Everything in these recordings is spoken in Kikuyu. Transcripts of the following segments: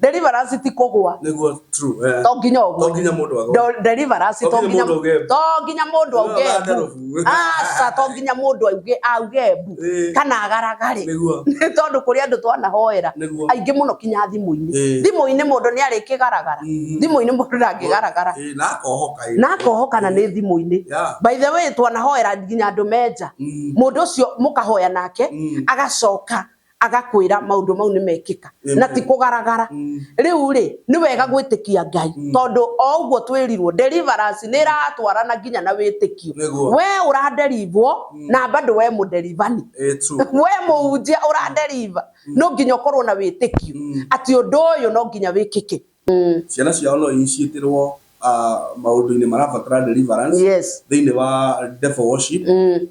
Deliverance ti kũgwa. Niguo, true, eh. To nginya To ũgwe. nginya mũndũ agwe. Deliverance To to nginya nginya mũndũ auge mbu. To nginya mũndũ auge No, mbu. ndarũbu. Aca, to nginya mũndũ auge mbu kana agaragare. Nĩ tondũ kũrĩ andũ twanahoera aingĩ mũno kinya thimũ-inĩ. Thimũ-inĩ mũndũ nĩ arĩkĩgaragara. Thimũ-inĩ mũndũ ndangĩgaragara. Na akohoka ĩ. Na akohoka na nĩ thimũ-inĩ. By the way, twanahoera nginya andũ menja. Mũndũ ũcio mũkahoya nake agacoka agakwĩra maũndũ mau nĩ mekĩka na ti kũgaragara. Rĩu rĩ, nĩ wega gwĩtĩkia Ngai tondũ o ũguo twĩrirwo deliverance nĩ ĩratwarana nginya na wĩtĩkio. We ũraderivwo na bado we mũderivani. True. We mũhunjia ũraderiva, no nginya ũkorwo na wĩtĩkio atĩ ũndũ ũyũ no nginya wĩkĩke. Ciana ciao no initiatĩrwo maũndũ-inĩ marabatara deliverance thĩinĩ wa devil worship,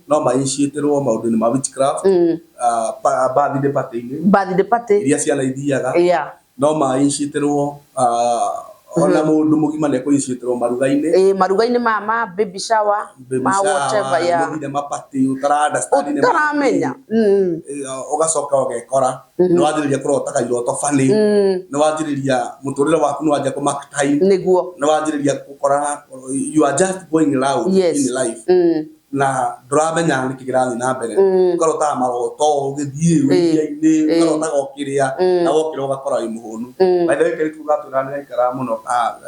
no mainitiatĩrwo maũndũ-inĩ ma witchcraft, birthday party-inĩ birthday party iria ciana ithiaga, no mainitiatĩrwo ona mũndũ mũgima nĩ ekũinitiatĩrwo maruga-inĩ. Ĩ, maruga-inĩ ma baby shower, baby ma whatever, shower, mũthire mapati ũtara understand nĩ ũtaramenya. Ũgacoka ũgekora nĩ wanjĩrĩria kũrotaga iroto funny, nĩ wanjĩrĩria mũtũrĩre waku nĩ wanjia kũ mark time, nĩ wanjĩrĩria gũkora you are just going round in life na ndũramenya nĩkĩ kĩrathiĩ na mbere. Ũkarotaga maroto ũgĩthiĩ wĩiria-inĩ, ũkarotaga ũkĩrĩa na wokĩra ũgakora wĩ mũhũnu. By the way, kairĩtu gatwĩra nĩ gaikaraga mũno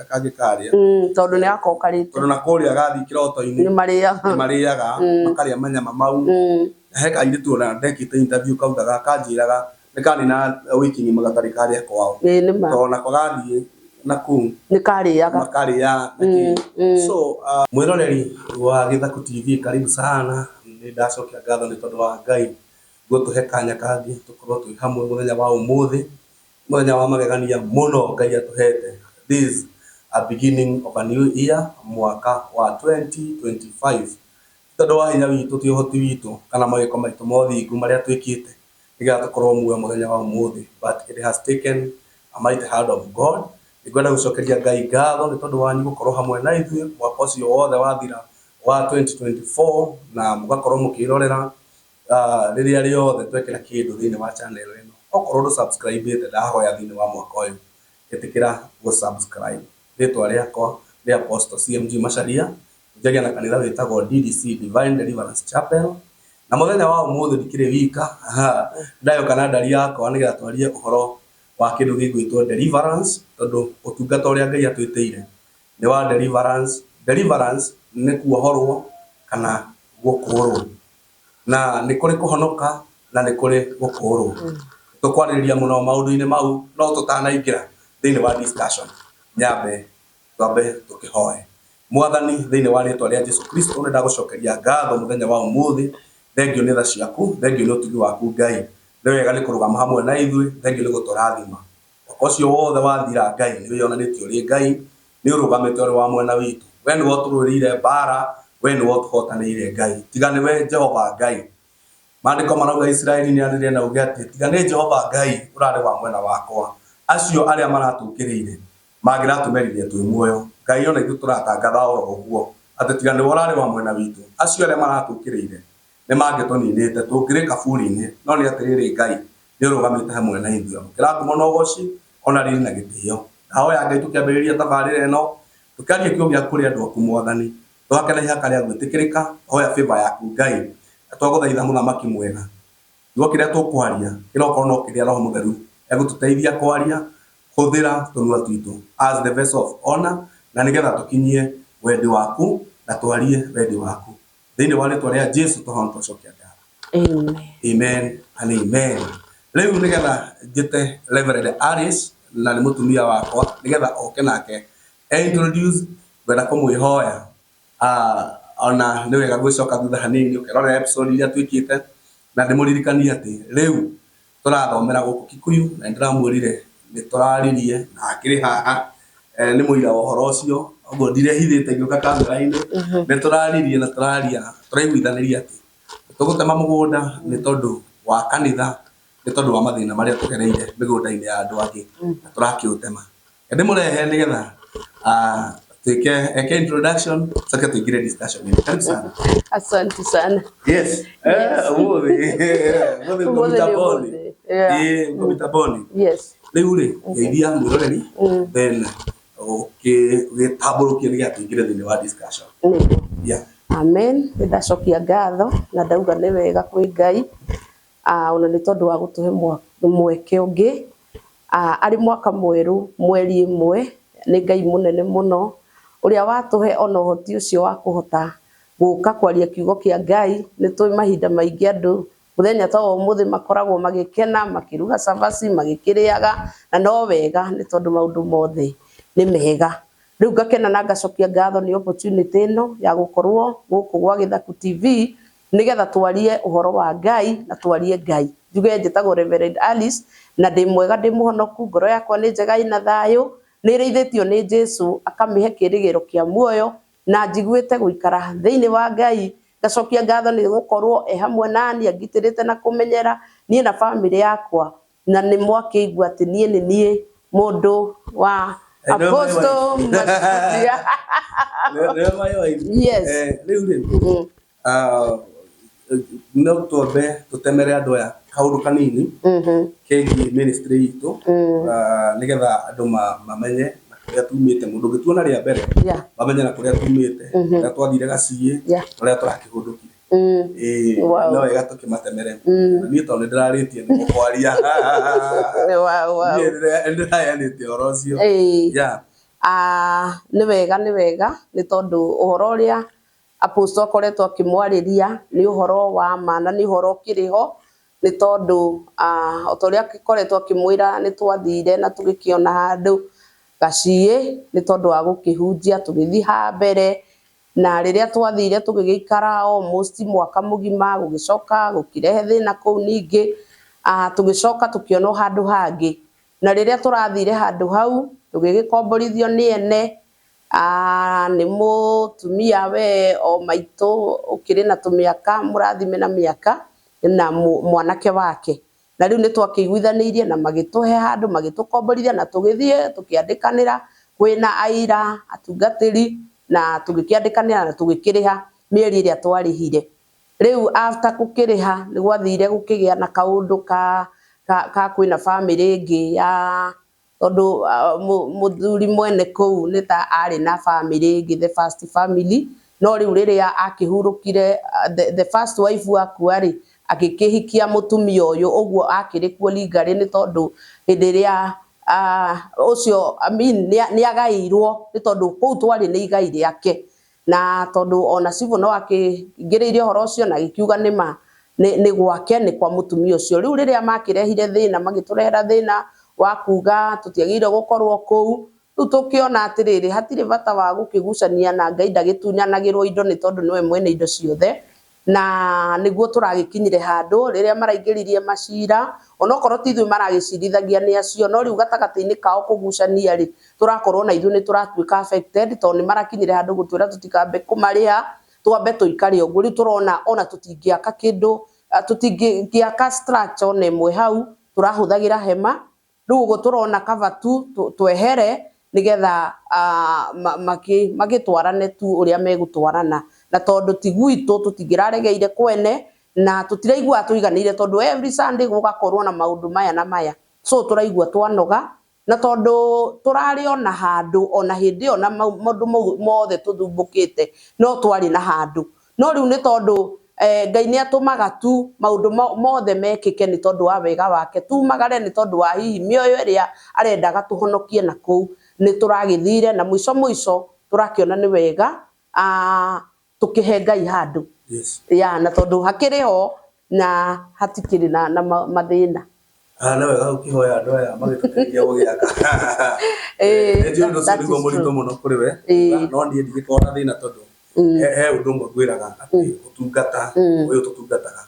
kangĩ karĩa. Tondũ nĩ gakokarĩte. Tondũ na kũrĩa gathiĩ kĩroto-inĩ nĩ marĩaga. Nĩ marĩaga, makarĩa manyama mau. He kairĩtu ona ndekĩte interview kaugaga, kanjĩraga nĩ kanina wiki ng'ima gatarĩ karĩa kwao. Ĩ, nĩ ma. Tondũ nako gathiĩ na kũu nĩ karĩaga. Makarĩa na kĩ. So mwĩroreri wa Gĩthaku TV, karibu sana. Nĩ ndacokia ngatho nĩ tondũ wa Ngai gũtũhe kanya kangĩ tũkorwo twĩ hamwe mũthenya wa ũmũthĩ, mũthenya wa magegania mũno Ngai atũhete. This a beginning of a new year, mwaka wa 2025. Ti tondũ wa hinya witũ, ti ũhoti witũ kana mawĩko maitũ ma ũthingu marĩa twĩkĩte nĩgetha tũkorwo muoyo mũthenya wa ũmũthĩ, but it has taken a mighty hand of God. Nĩngwenda gũcokeria Ngai ngatho nĩ tondũ wanyu gũkorwo hamwe na ithuĩ mwaka ũcio wothe wathira wa 2024 na mũgakorwo mũkĩrorera rĩrĩa rĩothe twekĩra kĩndũ thĩinĩ wa channel ĩno. Okorwo ndũ subscribe ndahoya thĩinĩ wa mwaka ũyũ ĩtĩkĩra gũ subscribe. Rĩtwa rĩakwa nĩ Apostle CMG Macharia, njagia na kanitha wĩtagwo DDC, Divine Deliverance Chapel. Na mũthenya wa ũmũthĩ ndikĩrĩ wika, ndayoka na ndari yakwa nĩgetha twarie ũhoro wa kĩndũ gĩgwĩtwo deliverance, tondũ ũtungata ũrĩa Ngai atwĩtĩire nĩ wa deliverance. Deliverance nĩ kuohorwo kana gũkũrwo, na nĩ kũrĩ kũhonoka na nĩ kũrĩ gũkũrwo. Tũkwarĩrĩria mũno maũndũ-inĩ mau, no tũtanaingĩra thĩinĩ wa discussion, nyambe twambe tũkĩhoe. Mwathani, thĩinĩ wa rĩtwa rĩa Jesu Kristo, nĩ ndagũcokeria ngatho mũthenya wa ũmũthĩ. Thengio nĩ tha ciaku, thengio nĩ ũtugi waku Ngai. Nĩ wega nĩ kũrũgama hamwe na ithuĩ, thengio nĩ gũtũrathima. Mwaka ũcio wothe wathira, Ngai, nĩ wĩyonanĩtie ũrĩ Ngai, nĩ ũrũgamĩte ũrĩ wa mwena witũ. We nĩwe ũtũrũĩrĩire mbara, we nĩwe ũtũhotanĩire Ngai. Tiga nĩwe Jehova Ngai. Maandĩko marauga Isiraeli nĩ arĩrĩre na uge atĩ tiga nĩ Jehova Ngai ũrarĩ wa mwena wakwa, acio arĩa maratũkĩrĩire mangĩratũmeririe twĩ muoyo. Ngai, ona ithuĩ tũratangatha oro ũguo atĩ tiga nĩwe ũrarĩ wa mwena witũ, acio arĩa maratũkĩrĩire nĩ mangĩtũninĩte, tũngĩrĩ kaburi-inĩ. No nĩ atĩrĩrĩ Ngai, nĩ ũrũgamĩte hamwe na ithuĩ. Amũkĩra ngumo na ũgoci ona riri na gĩtĩo. Ndahoya Ngai, tũkĩambĩrĩria tabarĩra ĩno, tũkĩarie kiugo gĩaku kũrĩ andũ aku Mwathani, tũhake na ihaka rĩa gwĩtĩkĩrĩka. Hoya favor yaku Ngai, na twagũthaitha mũthamaki mwega, kiugo kĩrĩa tũkwaria kĩrokorwo no kĩrĩa Roho Mũtheru egũtũteithia kwaria. Hũthĩra tũnua twitũ as the vessel of honor, na nĩgetha tũkinyie wendi waku na twarie wendi waku. Thĩinĩ wa rĩtwa rĩa Jesu tũhona twacokia ngatho. Amen. Amen and amen. Rĩu nĩgetha njĩte Reverend Alice, na nĩ mũtumia wakwa, nĩgetha oke nake e introduce, ngwenda kũmwĩhoya ona nĩ wega gwĩcoka thutha hanini ũkĩrora episode iria twĩkĩte, na ndĩmũririkanie atĩ rĩu tũrathomera gũkũ Kikuyu, na nĩndĩramwĩrire nĩ tũraririe na akĩrĩ haha, nĩ mũira wa ũhoro ũcio, ũguo ndirehithĩte ngĩũka kamera-inĩ. Nĩ tũraririe na tũraria tũraiguithanĩria atĩ tũgũtema mũgũnda nĩ tondũ wa kanitha, nĩ tondũ wa mathĩna marĩa tũgereire mĩgũnda-inĩ ya andũ angĩ na tũrakĩũtema. Ndĩmũrehe nĩgetha tuike eke introduction, coke tuingire discussion. Karibu sana. Asante sana. Yes, umuthi umuthi Ũmũthĩ nĩ uko mitamboni. Ũmũthĩ. Yeah. Ĩĩ, uko mitamboni. Yes. Rĩu rĩ, geithia mwĩroreri, then ũgĩtambũrũkie nĩgetha tũingĩre thĩinĩ wa discussion. Nĩguo. Yeah. Amen. Nĩ ndacokia ngatho na ndauga nĩ wega kwĩ Ngai, ona nĩ tondũ wa gũtũhe mweke ũngĩ, arĩ mwaka mwerũ, mweri ĩmwe, nĩ Ngai mũnene mũno ũrĩa watũhe ona ũhoti ũcio wa kũhota gũka kwaria kiugo kĩa Ngai. Nĩ tũĩ mahinda maingĩ andũ mũthenya ta wa ũmũthĩ makoragwo magĩkena, makĩruga cabaci, magĩkĩrĩaga, na no wega nĩ tondũ maũndũ mothe nĩ mega. Rĩu ngakena na ngacokia ngatho nĩ opportunity ĩno ya gũkorwo gũkũ gwa Gĩthaku TV nĩgetha twarie ũhoro wa Ngai na twarie Ngai. Njuge njĩtagwo Reverend Alice na ndĩ mwega, ndĩ mũhonoku, ngoro yakwa nĩ njega ĩna thayũ, nĩ ĩrĩithĩtio nĩ Jesu akamĩhe kĩĩrĩgĩrĩro kĩa muoyo, na njiguĩte gũikara thĩinĩ wa Ngai. Ngacokia ngatho nĩ gũkorwo e hamwe nani, angitĩrĩte na kũmenyera niĩ na bamĩrĩ yakwa, na nĩ mwakĩigua atĩ niĩ nĩ niĩ mũndũ wa Eh, nĩwe my Apostle wife. Macharia. Nĩwe my wife. Yes. Rĩu rĩ, no twambe tũtemere andũ aya kaũndũ kanini kegiĩ ministry itũ, nĩgetha andũ mamenye na kũrĩa tumĩte. Mũndũ ũngĩtuona rĩa mbere, mamenye na kũrĩa tumĩte, kũrĩa twathire gaciĩ, ũrĩa tũrakĩhũndũkire. Ĩĩ, no wega tũkĩmatemere. Na niĩ tondũ nĩndĩrarĩtie nĩ mũkwaria. Wow. Niĩ nĩndĩraheanĩte ũhoro ũcio. Ĩĩ. Yeah. Nĩ wega, nĩ wega nĩ tondũ ũhoro ũrĩa Apostle akoretwo akĩmwarĩria nĩ ũhoro wa ma na nĩ ũhoro ũkĩrĩ ho, nĩ tondũ o ta ũrĩa akoretwo akĩmwĩra, nĩ twathire na tũgĩkĩona handũ gaciĩ nĩ tondũ wa gũkĩhunjia, tũgĩthiĩ ha mbere, na rĩrĩa twathire tũgĩgĩikara almost mwaka mũgima, gũgĩcoka gũkĩrehe thĩna kũu ningĩ, tũgĩcoka tũkĩonwo handũ hangĩ, na rĩrĩa tũrathire handũ hau tũgĩgĩkomborithio nĩ ene, nĩ mũtumia we o maitũ ũkĩrĩ na tũmĩaka, mũrathime na mĩaka, na mwanake wake. Na rĩu nĩ twakĩiguithanĩirie na magĩtũhe handũ, magĩtũkomborithia, na tũgĩthiĩ tũkĩandĩkanĩra kwĩna aira atungatĩri, na tũgĩkĩandĩkanĩra na tũgĩkĩrĩha mĩeri ĩrĩa twarĩhire. Rĩu after gũkĩrĩha nĩ gwathire gũkĩgĩa na kaũndũ ka kwĩna bamĩrĩ ĩngĩ ya tondũ mũthuri mwene kũu nĩ ta arĩ na bamĩrĩ ĩngĩ, the first family, no rĩu rĩrĩa akĩhurũkire, the first wife akua rĩ, agĩkĩhikia mũtumia ũyũ, ũguo akĩrĩ kuo legally, nĩ tondũ hĩndĩ ĩrĩa ũcio, I mean, nĩ agaĩirwo, nĩ tondũ kũu twarĩ nĩ igai rĩake, na tondũ ona civil no akĩingĩrĩire ũhoro ũcio na agĩkiuga nĩma nĩ gwake, nĩ kwa mũtumia ũcio. Rĩu rĩrĩa makĩrehire thĩna, magĩtũrehera thĩna wa kuga tũtiagĩrĩire gũkorwo kũu, rĩu tũkĩona atĩrĩrĩ, hatirĩ bata wa gũkĩgucania na Ngai ndagĩtunyanagĩrwo indo, nĩ tondũ nĩwe mwene indo ciothe. Na nĩguo tũragĩkinyire handũ rĩrĩa maraingĩririe macira, onokorwo ti ithuĩ maragĩcirithagia nĩ acio, no rĩu gatagatĩ-inĩ kao kũgucania rĩ, tũrakorwo na ithuĩ nĩ tũratuĩka affected, tondũ nĩ marakinyire handũ gũtwĩra tũtikambe kũmarĩha, twambe tũikare ũguo. Rĩu tũrona ona tũtingĩaka kĩndũ, tũtingĩaka structure ona ĩmwe hau, tũrahũthagĩra hema. Rĩu ũguo tũrona kaba tu twehere nĩgetha magĩtwarane tu ũrĩa megũtwarana, na tondũ ti gwitũ tũtingĩraregeire kwene, na tũtiraigua tũiganĩire, tondũ every Sunday gũgakorwo na maũndũ maya na maya, so tũraigua twanoga, na tondũ tũrarĩ ona handũ ona hĩndĩ ĩyo na maũndũ mau mothe tũthumbũkĩte, no twarĩ na handũ. No rĩu nĩ tondũ Ngai nĩ atũmaga tu maũndũ mothe mekĩke nĩ tondũ wa wega wake, tumagare nĩ tondũ wa hihi mĩoyo ĩrĩa arendaga tũhonokie na kũu, nĩ tũragĩthire na mũico mũico tũrakĩona nĩ wega tũkĩhe Ngai handũ. Yes. Ya, na tondũ hakĩrĩ ho na hatikĩrĩ na mathĩna. Nĩ wega ũkĩhoya andũ aya magĩtũteithia gũgĩaka. Ĩĩ, Nĩ njũĩ ũndũ ũcio that nĩguo is mũritũ true. mũno kũrĩ we, no niĩ ndigĩkorwo na thĩna tondũ he ũndũ ũmwe ngwĩraga atĩ ũtungata ũyũ tũtungataga,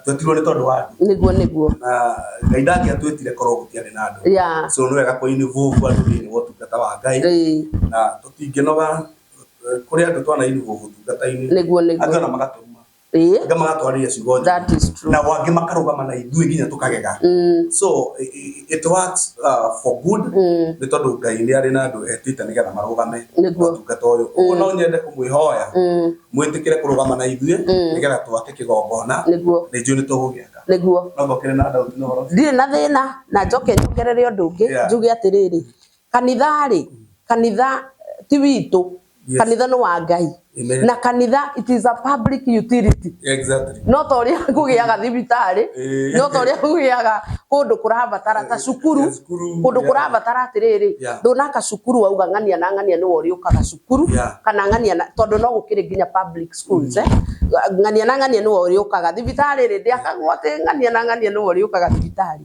twetirwo nĩ tondũ wa andũ. Nĩguo. Na Ngai ndangĩatwĩtire korwo gũtiarĩ na andũ. So nĩ wega kũ involve andũ thĩinĩ wa ũtungata wa Ngai. Na tũtingĩnoga, kũrĩ andũ twana involve ũtungata-inĩ. Nĩguo. Angĩ ona magatũruma. Angĩ magatwarĩria ciugo njũru. That is true. Na angĩ makarũgama na ithuĩ nginya tũkagega. So it works for good, nĩ tondũ Ngai nĩ arĩ na andũ etĩte nĩgetha marũgame ũtungata ũyũ. Ũguo no nyende kũmwĩhoya mwĩtĩkĩre kũrũgama na ithuĩ nĩgetha twake kĩgongona. Nĩ njũĩ nĩ tũgũgĩaka. No ngokĩre na Daudi na ũhoro ũcio. Ndirĩ na thĩna, na njoke njongerere ũndũ ũngĩ, njuge atĩrĩrĩ, kanitha rĩ, kanitha ti witũ, kanitha nĩ wa Ngai. Amen. Na kanitha, it is a public utility. No ta ũrĩa kũgĩaga thibitarĩ, no ta ũrĩa kũgĩaga kũndũ kũrabatara ta cukuru, Cukuru, kũndũ kũrabatara atĩrĩrĩ, ndũnaka cukuru wauga ng'ania na ng'ania nĩwe ũrĩũkaga cukuru, kana ng'ania na, tondũ no gũkĩrĩ nginya public schools, ng'ania na ng'ania nĩwe ũrĩũkaga thibitarĩ rĩ, ndĩakagwo atĩ ng'ania na ng'ania nĩwe ũrĩũkaga thibitarĩ.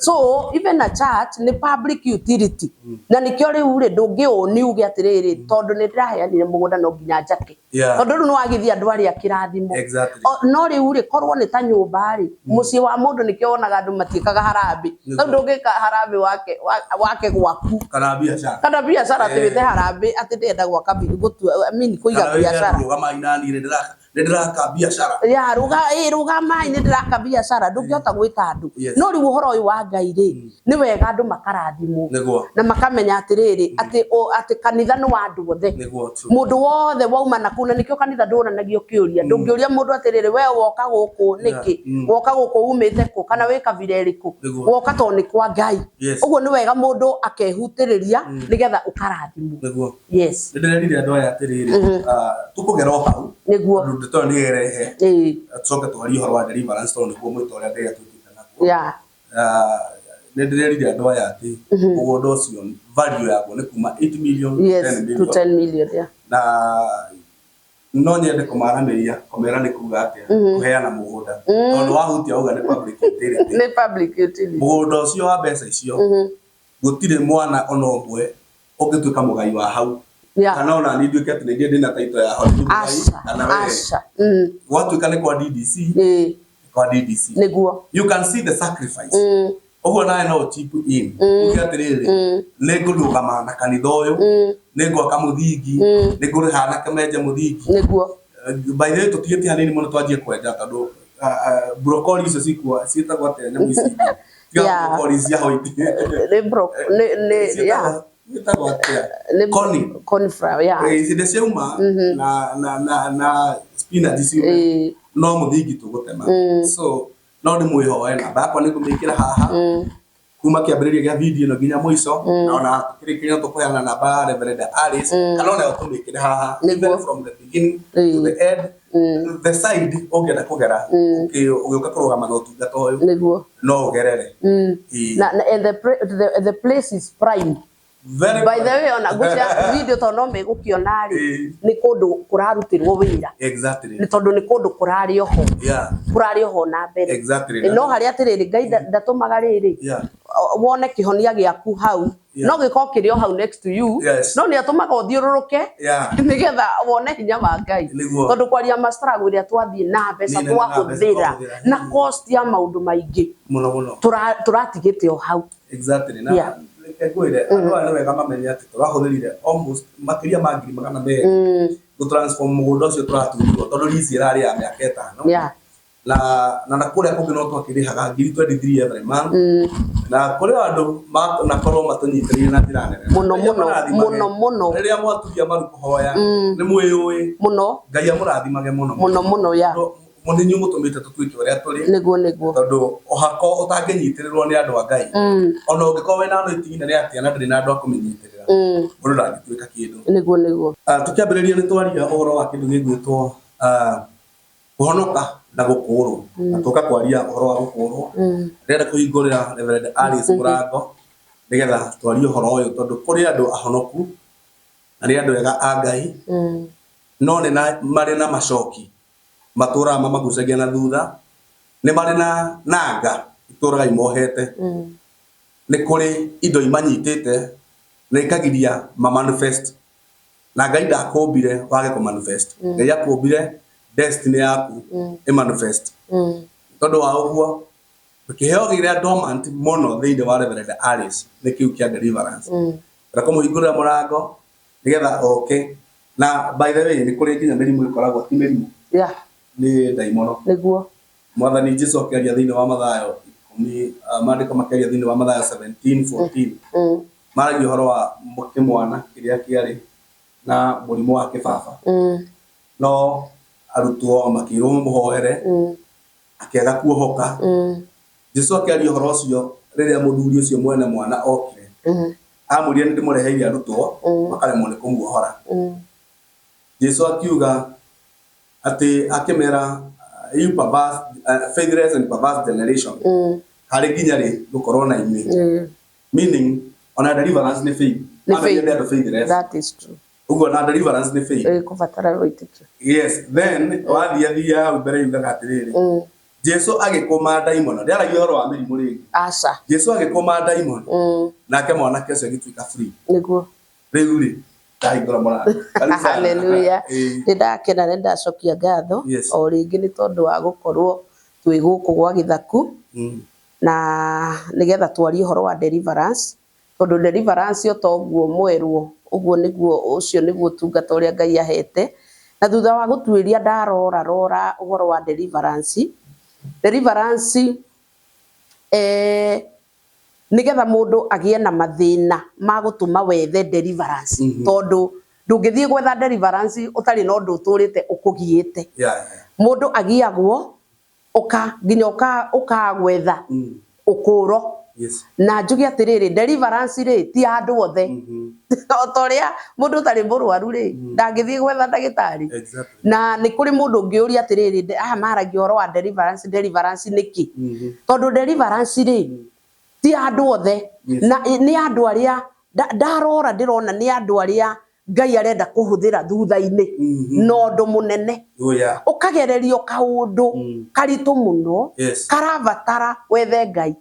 So even a church nĩ public utility. Na nĩkĩo rĩu rĩ, ndũngĩũni uge atĩrĩrĩ, tondũ nĩ ndĩraheanire mũgũnda no nginya njake. Tondũ rĩu nĩ wagithia andũ arĩa kĩrathimo. No rĩu rĩ, korwo nĩ ta nyũmba rĩ, mũciĩ wa mũndũ nĩkĩo wonaga andũ matiĩkaga harambĩ. Tondũ ndũngĩka harambĩ wake gwaku. Kana biacara. Kana biacara, atĩ wĩte harambĩ atĩ ndĩrenda gwaka gũtua, I mean, kũiga biacara. Rũgama inani rĩ, nĩ ndĩraka biacara. Ya, rũgamai nĩ ndĩraka biacara, ndũngĩhota gwĩta andũ. No rĩu ũhoro ũyũ wa Ngai rĩ, nĩ wega andũ makarathimwo. Na makamenya atĩrĩrĩ, atĩ kanitha nĩ wa andũ othe. Mũndũ wothe wauma na kũu, na nĩkĩo kanitha ndũranagio kĩũria. Ndũngĩũria mũndũ atĩrĩrĩ, we woka gũkũ nĩkĩ? Woka gũkũ umĩte kũ? Kana wĩ kabira ĩrĩkũ? Woka tondũ nĩ kwa Ngai. Ũguo nĩ wega mũndũ akehutĩrĩria nĩgetha ũkarathimwo. Nĩ ndĩrerire andũ aya atĩrĩrĩ, tũkũgera o hau. Tondũ ndeto ĩyo nĩ ĩrehe. Tũcoke twarie ũhoro wa deliverance tondũ nĩguo mwĩto ũrĩa Ngai atwĩtĩte naguo. Nĩ ndĩrerire andũ aya atĩ mũgũnda ũcio value yaguo nĩ kuma 8 million to 10 million. To 10 million, yeah. Na no nyende kũmaramĩria kũmera nĩ kuga atĩa kũheana mũgũnda. Tondũ wahutia uga nĩ public utility. Nĩ public utility. Mũgũnda ũcio wa mbeca icio, gũtirĩ mwana ona ũmwe ũngĩtuĩka mũgai wa hau. Kana ona niĩ nduĩke atĩ nĩ niĩ ndĩna title ya hau, nĩ mũgai, kana we. Gwatuĩka nĩ kwa DDC, kwa DDC. You can see the sacrifice. Ũguo nawe no chip in. Uge atĩrĩrĩ, nĩ ngũrũgama na kanitha ũyũ, nĩ ngwaka mũthingi, nĩ ngũrĩha anake menje mũthingi. By the way, tũtigĩtie hanini mũno twanjie kwenja tondũ brokoli icio cikuo ciĩtagwo atĩa nyamũ ici ingĩ? Tiga brokoli cia white. Nĩ nĩ, yeah. Ciĩtagwo atĩa? Nĩ Corn. Cornflower, yeah. Ici nĩ ciauma na spinach ciume. No mũthingi tũgũtema. So no ndĩmwĩhoe namba yakwa nĩ ngũmĩkĩra haha. Kuma kĩambĩrĩria kĩa video ĩno nginya mũico, na ona tũkĩrĩkĩria no tũkũheana namba ya Reverend Alice, kana ona tũmĩkĩre haha. Even from the beginning to the end, the side ũngĩenda kũgera, ũgĩũka kũrũgama na ũtungata ũyũ, no ũgerere. Na, and the place is prime. Very By the prime. way, ona ngũcia video tondũ no megũkĩona rĩ, nĩ kũndũ kũrarutĩrwo wĩra. Nĩ tondũ nĩ kũndũ kũrarĩ oho. Kũrarĩ oho na mbere. No harĩa atĩrĩrĩ, Ngai ndatũmaga rĩrĩ, wone kĩhonia gĩaku hau. No gĩkorwo kĩrĩ o hau next to you. No nĩ atũmaga ũthiũrũrũke, nĩgetha wone hinya wa Ngai. Tondũ kwaria ma struggle ĩrĩa twathiĩ na mbeca Nĩ nene na mbeca twahũthĩra, twahũthĩra. na cost ya maũndũ maingĩ. Mũno, mũno. Tũratigĩte o hau. Na reke ngwĩre, andũ aya nĩ wega mamenye atĩ tũrahũthĩrire almost makĩria ma ngiri magana merĩ gũ transform mũgũnda ũcio tũratunyirwo tondũ lease ĩrarĩ ya mĩaka ĩtano. Na kũrĩa kũngĩ no twakĩrĩhaga ngiri 23 every month. Na kũrĩ andũ nakorwo matũnyitĩrĩire na njĩra nene. Mũno, Rĩrĩa mũno, mũrathimage, mũno, mũno. Rĩrĩa mwaturia maru kũhoya, nĩ mwĩyũĩ. Mũno. Ngai amũrathimage mũno. Mũno, mũno, yeah. Tondũ nĩ inyuĩ mũtũmĩte tũtuĩke ũrĩa tũrĩ. Nĩguo, nĩguo. Tondũ ũhako ũtangĩnyitĩrĩrwo nĩ andũ a Ngai. Ona ũngĩkorwo wĩna anointing nene atĩa na ndũrĩ na andũ a kũmĩnyitĩrĩra, mũndũ ndangĩtuĩka kĩndũ. Nĩguo, nĩguo. Tũkĩambĩrĩria nĩ twaria ũhoro wa kĩndũ gĩgwĩtwo, kũhonoka na gũkũũrwo. Na tũka kwaria ũhoro wa gũkũũrwo. Ndĩrenda kũhingũrĩra Reverend Alice mũrango nĩgetha twarie ũhoro ũyũ tondũ kũrĩ andũ ahonoku na nĩ andũ ega a Ngai, no nĩ marĩ na macoki matũraga mamagucagia na thutha, nĩ marĩ na nanga itũraga imohete. Nĩ kũrĩ indo imanyitĩte na ikagiria ma manifest. Na Ngai ndakũmbire wage kũ manifest. Ngai akũmbire destiny yaku ĩ manifest. Tondũ wa ũguo kĩheo kĩrĩa dormant mũno thĩinĩ wa Reverend Alice nĩ kĩu kĩa deliverance. Na kũmũhingũrĩra mũrango nĩgetha oke. Na by the way nĩ kũrĩ nginya mĩrimũ ĩkoragwo ti mĩrimũ. Nĩ ndaimono. Nĩguo. Mwathani Jesu akĩaria thĩinĩ wa Mathayo 10, maandĩko makĩaria thĩinĩ wa Mathayo 17:14, maragia ũhoro wa kĩmwana kĩrĩa kĩarĩ na mũrimũ wa kĩbaba, no arutwo makĩrwo mamũhoere, akĩaga kuohoka. Jesu akĩaria ũhoro ũcio rĩrĩa mũthuri ũcio mwene mwana okire, amwĩrire nĩ ndĩmũreheire arutwo, makaremwo nĩ kũmuohora. Jesu akiuga atĩ, akĩmera, "You perverse, faithless and perverse generation, harĩ nginya rĩ ngũkorwo na inyuĩ?" Meaning ona deliverance nĩ faith. Nĩ Amerire faith. nĩ andũ faithless. That is true. Ũguo na deliverance nĩ faith. Ĩkũbatara wĩtĩkio. Yes, then wathiĩ thia hau mbere yugaga atĩrĩrĩ, Jesu agĩkũma ndaimono, ndĩaragia ũhoro wa mĩrimũ rĩngĩ. Aca. Jesu agĩkũma ndaimono, nake mwanake ũcio agĩtuĩka free. Nĩguo. Rĩu rĩ, ndahingũra mũrango. Karibu sana. Hallelujah. Nĩ ndakena, nĩ ndacokia ngatho o rĩngĩ nĩ tondũ wa gũkorwo twĩ gũkũ gwa Gĩthaku, na nĩgetha twarie ũhoro wa deliverance, tondũ deliverance o toguo mwerwo ũguo nĩguo, ũcio nĩguo ũtungata ũrĩa Ngai ahete. Na thutha wa gũtuĩria, ndarora rora ũhoro wa deliverance, deliverance nĩgetha mũndũ agĩe na mathĩna ma gũtũma wethe deliverance, tondũ ndũngĩthiĩ gwetha deliverance ũtarĩ na ũndũ ũtũrĩte ũkũgiĩte. Mũndũ agiagwo ũka nginya ũka ũkagwetha ũkũro. Na njuge atĩrĩrĩ, deliverance rĩ, ti ya andũ othe. O ta ũrĩa mũndũ ũtarĩ mũrwaru rĩ, ndangĩthiĩ gwetha ndagĩtarĩ. Na nĩ kũrĩ mũndũ ũngĩũria atĩrĩrĩ, aya maragia ũhoro wa deliverance, deliverance nĩkĩ? Tondũ deliverance rĩ, ti ya andũ othe. Na nĩ andũ arĩa ndarora ndĩrona nĩ andũ arĩa Ngai arenda kũhũthĩra thutha-inĩ na ũndũ mũnene. Ũkagererio kaũndũ karitũ mũno, karabatara wethe Ngai.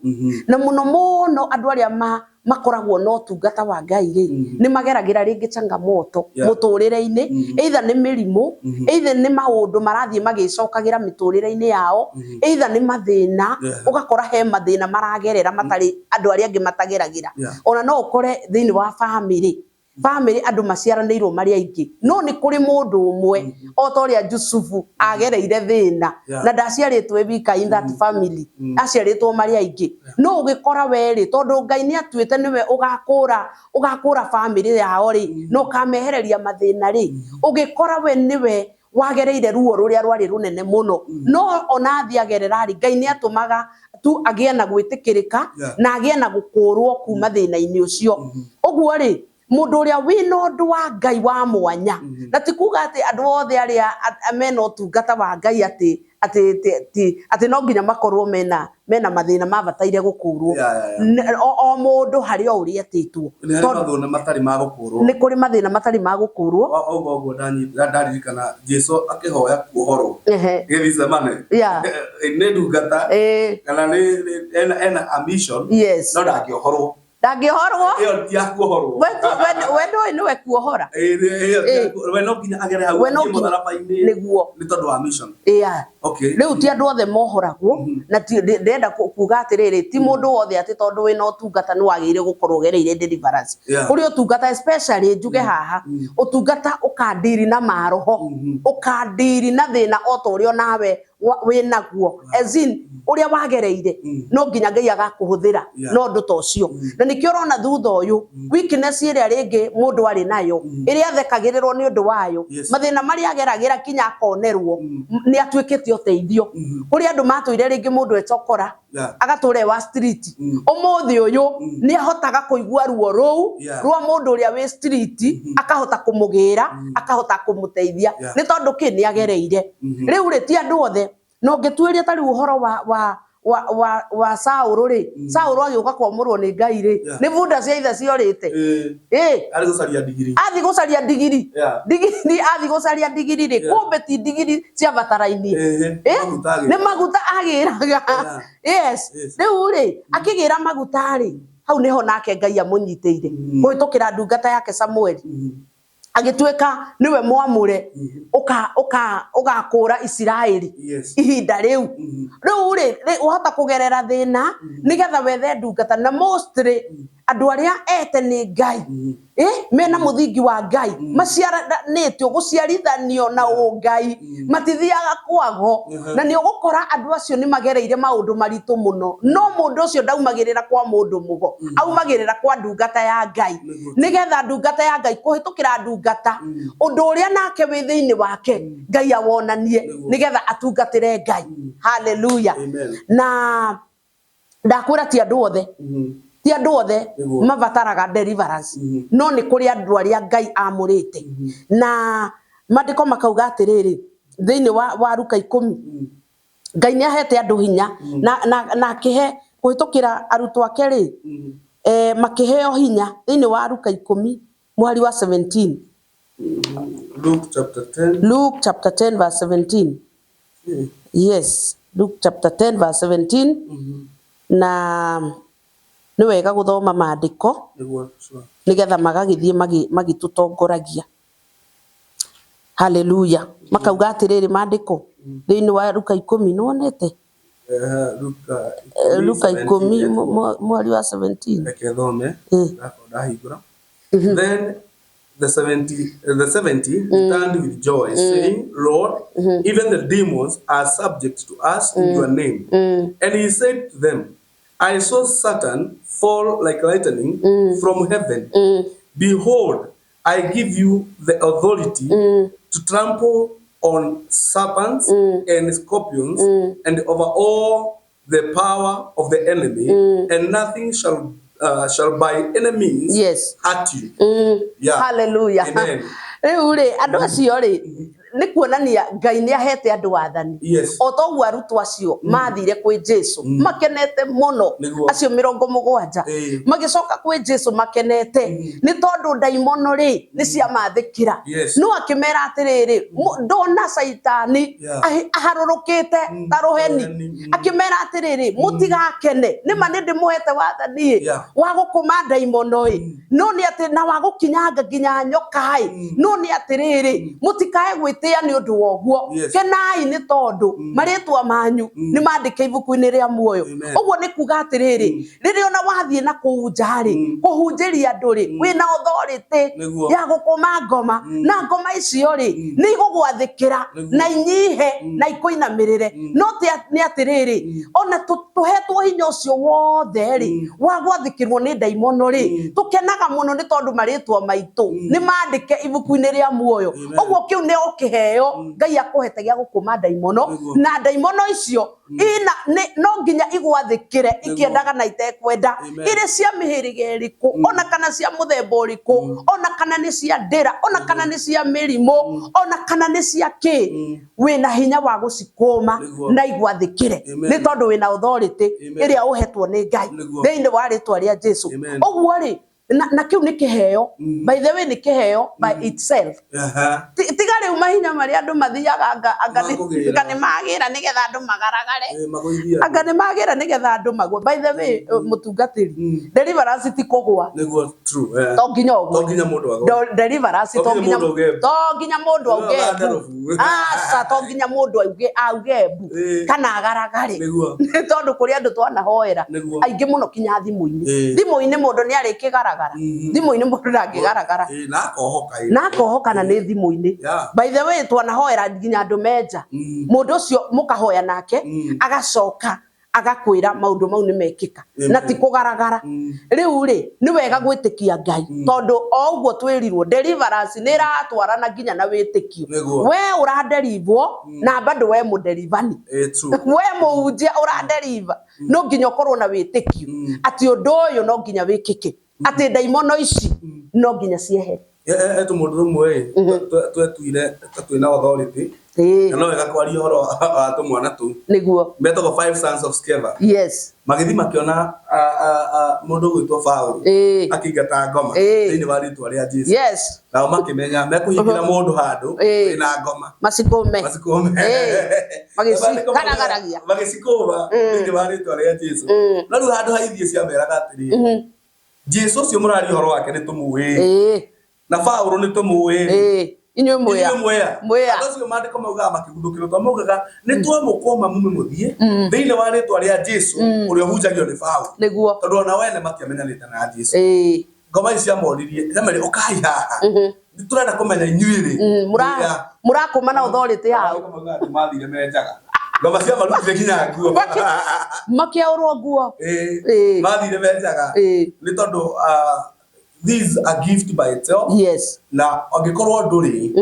Na mũno mũno andũ arĩa makoragwo na ũtungata wa Ngai rĩ, nĩ mageragĩra rĩngĩ changamoto mũtũrĩre-inĩ, either nĩ mĩrimũ, either nĩ maũndũ marathiĩ magĩcokagĩra mĩtũrĩre-inĩ yao, either nĩ mathĩna, ũgakora he mathĩna maragerera matarĩ andũ arĩa angĩ matageragĩra. Ona no ũkore thĩinĩ wa family andũ maciaranĩirwo marĩ aingĩ, no nĩ kũrĩ mũndũ ũmwe, o ta ũrĩa Jusufu agereire thĩna, na ndaciarĩtwo e wika in that family, aciarĩtwo marĩ aingĩ, no ũgĩkora we rĩ, tondũ Ngai nĩ atuĩte nĩwe ũgakũra family yao rĩ, na ũkamehereria mathĩna rĩ, ũgĩkora we nĩwe wagereire ruo rũrĩa rwarĩ rũnene mũno. No ona athiĩ agerera rĩ, Ngai nĩ atũmaga tu agĩe na gwĩtĩkĩrĩka, na agĩe na gũkũrwo kuma thĩna-inĩ ũcio. Ũguo rĩ, mũndũ ũrĩa wĩna ũndũ wa Ngai wa mwanya, na ti kuga atĩ andũ othe arĩa mena ũtungata wa Ngai atĩ no nginya makorwo mena mathĩna mabataire gũkũrwo. O mũndũ harĩ o ũrĩa etĩtwo. Nĩ harĩ mathĩna matarĩ ma gũkũrwo. Nĩ kũrĩ mathĩna matarĩ ma gũkũrwo. Wauga ũguo ndaririkana Jesu akĩhoya kuohorwo Gethsemane. Nĩ ndungata kana nĩ ena a mission, no ndangĩohorwo. Ndangĩohorwo. Ĩyo ti ya kuohorwo. We ndũĩ nĩwe kuohora. We no nginya agere hau We no athiĩ mũtharaba-inĩ Nĩguo. nĩ tondũ wa mission. Rĩu ti andũ othe mohoragwo, na ndĩrenda kuga atĩrĩrĩ, ti mũndũ wothe atĩ tondũ wĩna ũtungata nĩ wagĩrĩire gũkorwo ũgereire deliverance. Kũrĩ ũtungata, especially njuge haha, ũtungata ũkandiri na maroho, ũkandiri na thĩna o ta ũrĩa onawe wĩnaguo, as in ũrĩa wagereire, no nginya Ngai agakũhũthĩra na ũndũ ta ũcio. Na nĩkĩo ũrona thutha ũyũ weakness ĩrĩa rĩngĩ mũndũ arĩ nayo, ĩrĩa athekagĩrĩrwo nĩ ũndũ wayo, mathĩna marĩa ageragĩra kinya akonerwo, nĩ atuĩkĩte ũteithio. Kũrĩ andũ matũire rĩngĩ mũndũ etokora, agatũra e wa street, ũmũthĩ ũyũ nĩ ahotaga kũigua ruo rũu rwa mũndũ ũrĩa wĩ street, akahota kũmũgĩra, akahota kũmũteithia, nĩ tondũ kĩ nĩ agereire. Rĩu rĩ, ti andũ othe. Na ũngĩtuĩria ta rĩu ũhoro wa Saũlũ rĩ, Saũlũ agĩũka kwamũrwo nĩ Ngai rĩ, nĩ bunda cia ithe ciorĩte. Arĩ gũcaria ndigiri. Athiĩ gũcaria ndigiri. Ndigiri, athiĩ gũcaria ndigiri rĩ, kumbe ti ndigiri ciabatarainie. Maguta agĩraga. Nĩ maguta agĩraga. Yes. Rĩu rĩ, akĩgĩra maguta rĩ, hau nĩho nake Ngai amũnyitĩire kũhĩtũkĩra ndungata yake Samueli. Agĩtuĩka nĩwe mwamũre ũgakũra Isiraeli ihinda rĩu. Rĩu rĩ, wahota kũgerera thĩna nĩgetha wethe ndungata, na mostly Andũ arĩa ete nĩ Ngai, mena mũthingi wa Ngai, maciaranĩtio gũciarithanio na ũngai, matithiaga kwago. Na nĩ ũgũkora andũ acio nĩ magereire maũndũ maritũ mũno, no mũndũ ũcio ndaumagĩrĩra kwa mũndũ mũgo, aumagĩrĩra kwa ndungata ya Ngai, nĩgetha ndungata ya Ngai kũhĩtũkĩra ndungata ũndũ ũrĩa nake wĩ thĩinĩ wake Ngai awonanie, nĩgetha atungatĩre Ngai. Haleluya. Amen. Na ndakwĩra ti andũ othe, ti andũ othe mabataraga deliverance, no nĩ kũrĩ andũ arĩa Ngai amũrĩte. Na maandĩko makauga atĩrĩrĩ, thĩinĩ wa Luka 10, Ngai nĩ ahete andũ hinya na akĩhe kũhĩtũkĩra arutwo ake rĩ, makĩheo hinya thĩinĩ wa Luka 10 mũhari wa 17. Luke chapter 10. Luke chapter 10 verse 17. Yes, Luke chapter 10 verse 17. Na nĩ wega gũthoma maandĩko nĩgetha magagĩthiĩ magĩtũtongoragia. Haleluya. Makauga atĩrĩrĩ maandĩko thĩinĩ wa Luka 10, nĩwonete? Luka 10 mũhari wa 17. Reke thome, ndahingũra. Then the 70 returned with joy, saying, "Lord, even the demons are subject to us in your name." And he said to them, "I saw Satan fall like lightning from heaven. Behold, I give you the authority to trample on serpents and scorpions and over all the power of the enemy, and nothing shall by any means hurt you." Yeah. Hallelujah. Amen. Rĩu rĩ, andũ acio rĩ, nĩ kuonania Ngai nĩ ahete andũ wathani. O toguo arutwo acio mathire kwĩ Jesu makenete mũno, acio 70 magĩcoka kwĩ Jesu makenete nĩ tondũ ndaimono rĩ nĩ ciamathĩkĩra. No akĩmera atĩrĩrĩ, ndona Caitani aharũrũkĩte ta rũheni. Akĩmera atĩrĩrĩ, mũtigakene, nĩma nĩ ndĩmũhete wathani wa gũkũma ndaimono ĩ, no nĩ atĩ na wa gũkinyanga nginya nyoka ĩ, no nĩ atĩrĩrĩ, mũtikae gwĩtĩa nĩ ũndũ wa ũguo. Kenai nĩ tondũ marĩtwa manyu nĩ mandĩke ibuku-inĩ rĩa muoyo. Ũguo nĩ kuga atĩrĩrĩ, rĩrĩa ona wathiĩ na kũu nja rĩ, kũhunjĩria andũ rĩ, wĩna authority ya gũkũma ngoma, na ngoma icio rĩ nĩ igũgwathĩkĩra na inyihe na ikũinamĩrĩre. No nĩ atĩrĩrĩ, ona tũhetwo hinya ũcio wothe rĩ wa gwathĩkĩrwo nĩ ndaimono rĩ, tũkenaga mũno nĩ tondũ marĩtwa maitũ nĩ mandĩke ibuku-inĩ rĩa muoyo. Ũguo kĩu nĩ o kĩheo Ngai akũhete gĩa gũkũma ndaimono, na ndaimono icio ina no nginya igwathĩkĩre ikĩendaga na itekwenda, irĩ cia mĩhĩrĩga ĩrĩkũ, ona kana cia mũthemba ũrĩkũ, ona kana nĩ cia ndĩra, ona kana nĩ cia mĩrimũ, ona kana nĩ cia kĩ, wĩna hinya wa gũcikũma na igwathĩkĩre nĩ tondũ wĩna authority ĩrĩa ũhetwo nĩ Ngai thĩinĩ wa rĩtwa rĩa Jesu. Ũguo rĩ, na kĩu nĩ kĩheo, by the way, nĩ kĩheo by itself. Tiga rĩu mahinya marĩa andũ mathiaga anga nĩ magĩra nĩgetha andũ magaragare, anga nĩ magĩra nĩgetha andũ magwe. By the way, mũtungatĩri, deliverance ti kũgwa. To nginya ũgwe. Deliverance to nginya mũndũ auge mbu. Aca, to nginya mũndũ auge mbu kana agaragare, nĩ tondũ kũrĩ andũ twanahoera aingĩ mũno kinya thimũ-inĩ. Thimũ-inĩ mũndũ nĩ arĩkĩgaragara, thimũ-inĩ mũndũ ndangĩgaragara na akohoka na nĩ thimũ-inĩ. By the way, twanahoera nginya andũ menja, mũndũ ũcio mũkahoya nake agacoka agakwĩra maũndũ mau nĩ mekĩka na ti kũgaragara. Rĩu rĩ, nĩ wega gwĩtĩkia Ngai, tondũ o ũguo twĩrirwo deliverance nĩ ĩratwarana nginya na wĩtĩkio. We ũraderivwo na bado we mũderivani, we mũhunjia ũraderiva, no nginya ũkorwo na wĩtĩkio atĩ ũndũ ũyũ no nginya wĩkĩke, atĩ ndaimono ici no nginya ciehere. He tũmũndũ rũmwe ĩ twetuire ta twĩna authority, na no wega kwaria ũhoro wa tũmwana tũu. Nĩguo. Metagwo Five Sons of Sceva. Magĩthiĩ makĩona mũndũ ũgwĩtwo Paũlũ akĩingata ngoma thĩinĩ wa rĩtwa rĩa Jesũ. Nao makĩmenya mekũhingĩra mũndũ handũ wĩna ngoma. Macikũme. Macikũme. Magĩcikaragaragia. Magĩcikũma thĩinĩ wa rĩtwa rĩa Jesũ. No rĩu handũ ha ithiĩ ciameraga atĩrĩrĩ, Jesũ ũcio mũraria ũhoro wake nĩ tũmũĩ, na Paũlũ nĩ tũmũĩ. Inyuĩ mwĩa. Inyuĩ mwĩa. Mwĩa. Andũ acio maandĩko maugaga makĩguthũkĩrwo to maugaga nĩ twamũkũma mume mũthiĩ thĩinĩ wa rĩtwa rĩa Jesu ũrĩa ũhunjagio nĩ Paũlũ. Nĩguo. Tondũ ona wene matiamenyanĩte na Jesu. Ĩĩ. Ngoma ici ciamoririe ciamerire ũkai haha. Nĩ tũrenda kũmenya inyuĩ rĩ. Mwĩa. Mũrakũma na authority yao. Maandĩko maugaga atĩ mathire me njaga. Ngoma ciamarutire nginya nguo. Makĩaũrwo nguo. Ĩĩ. Ĩĩ. Mathire me njaga. Ĩĩ. Nĩ tondũ this is a gift by itself. Yes. Na angĩkorwo ndũrĩ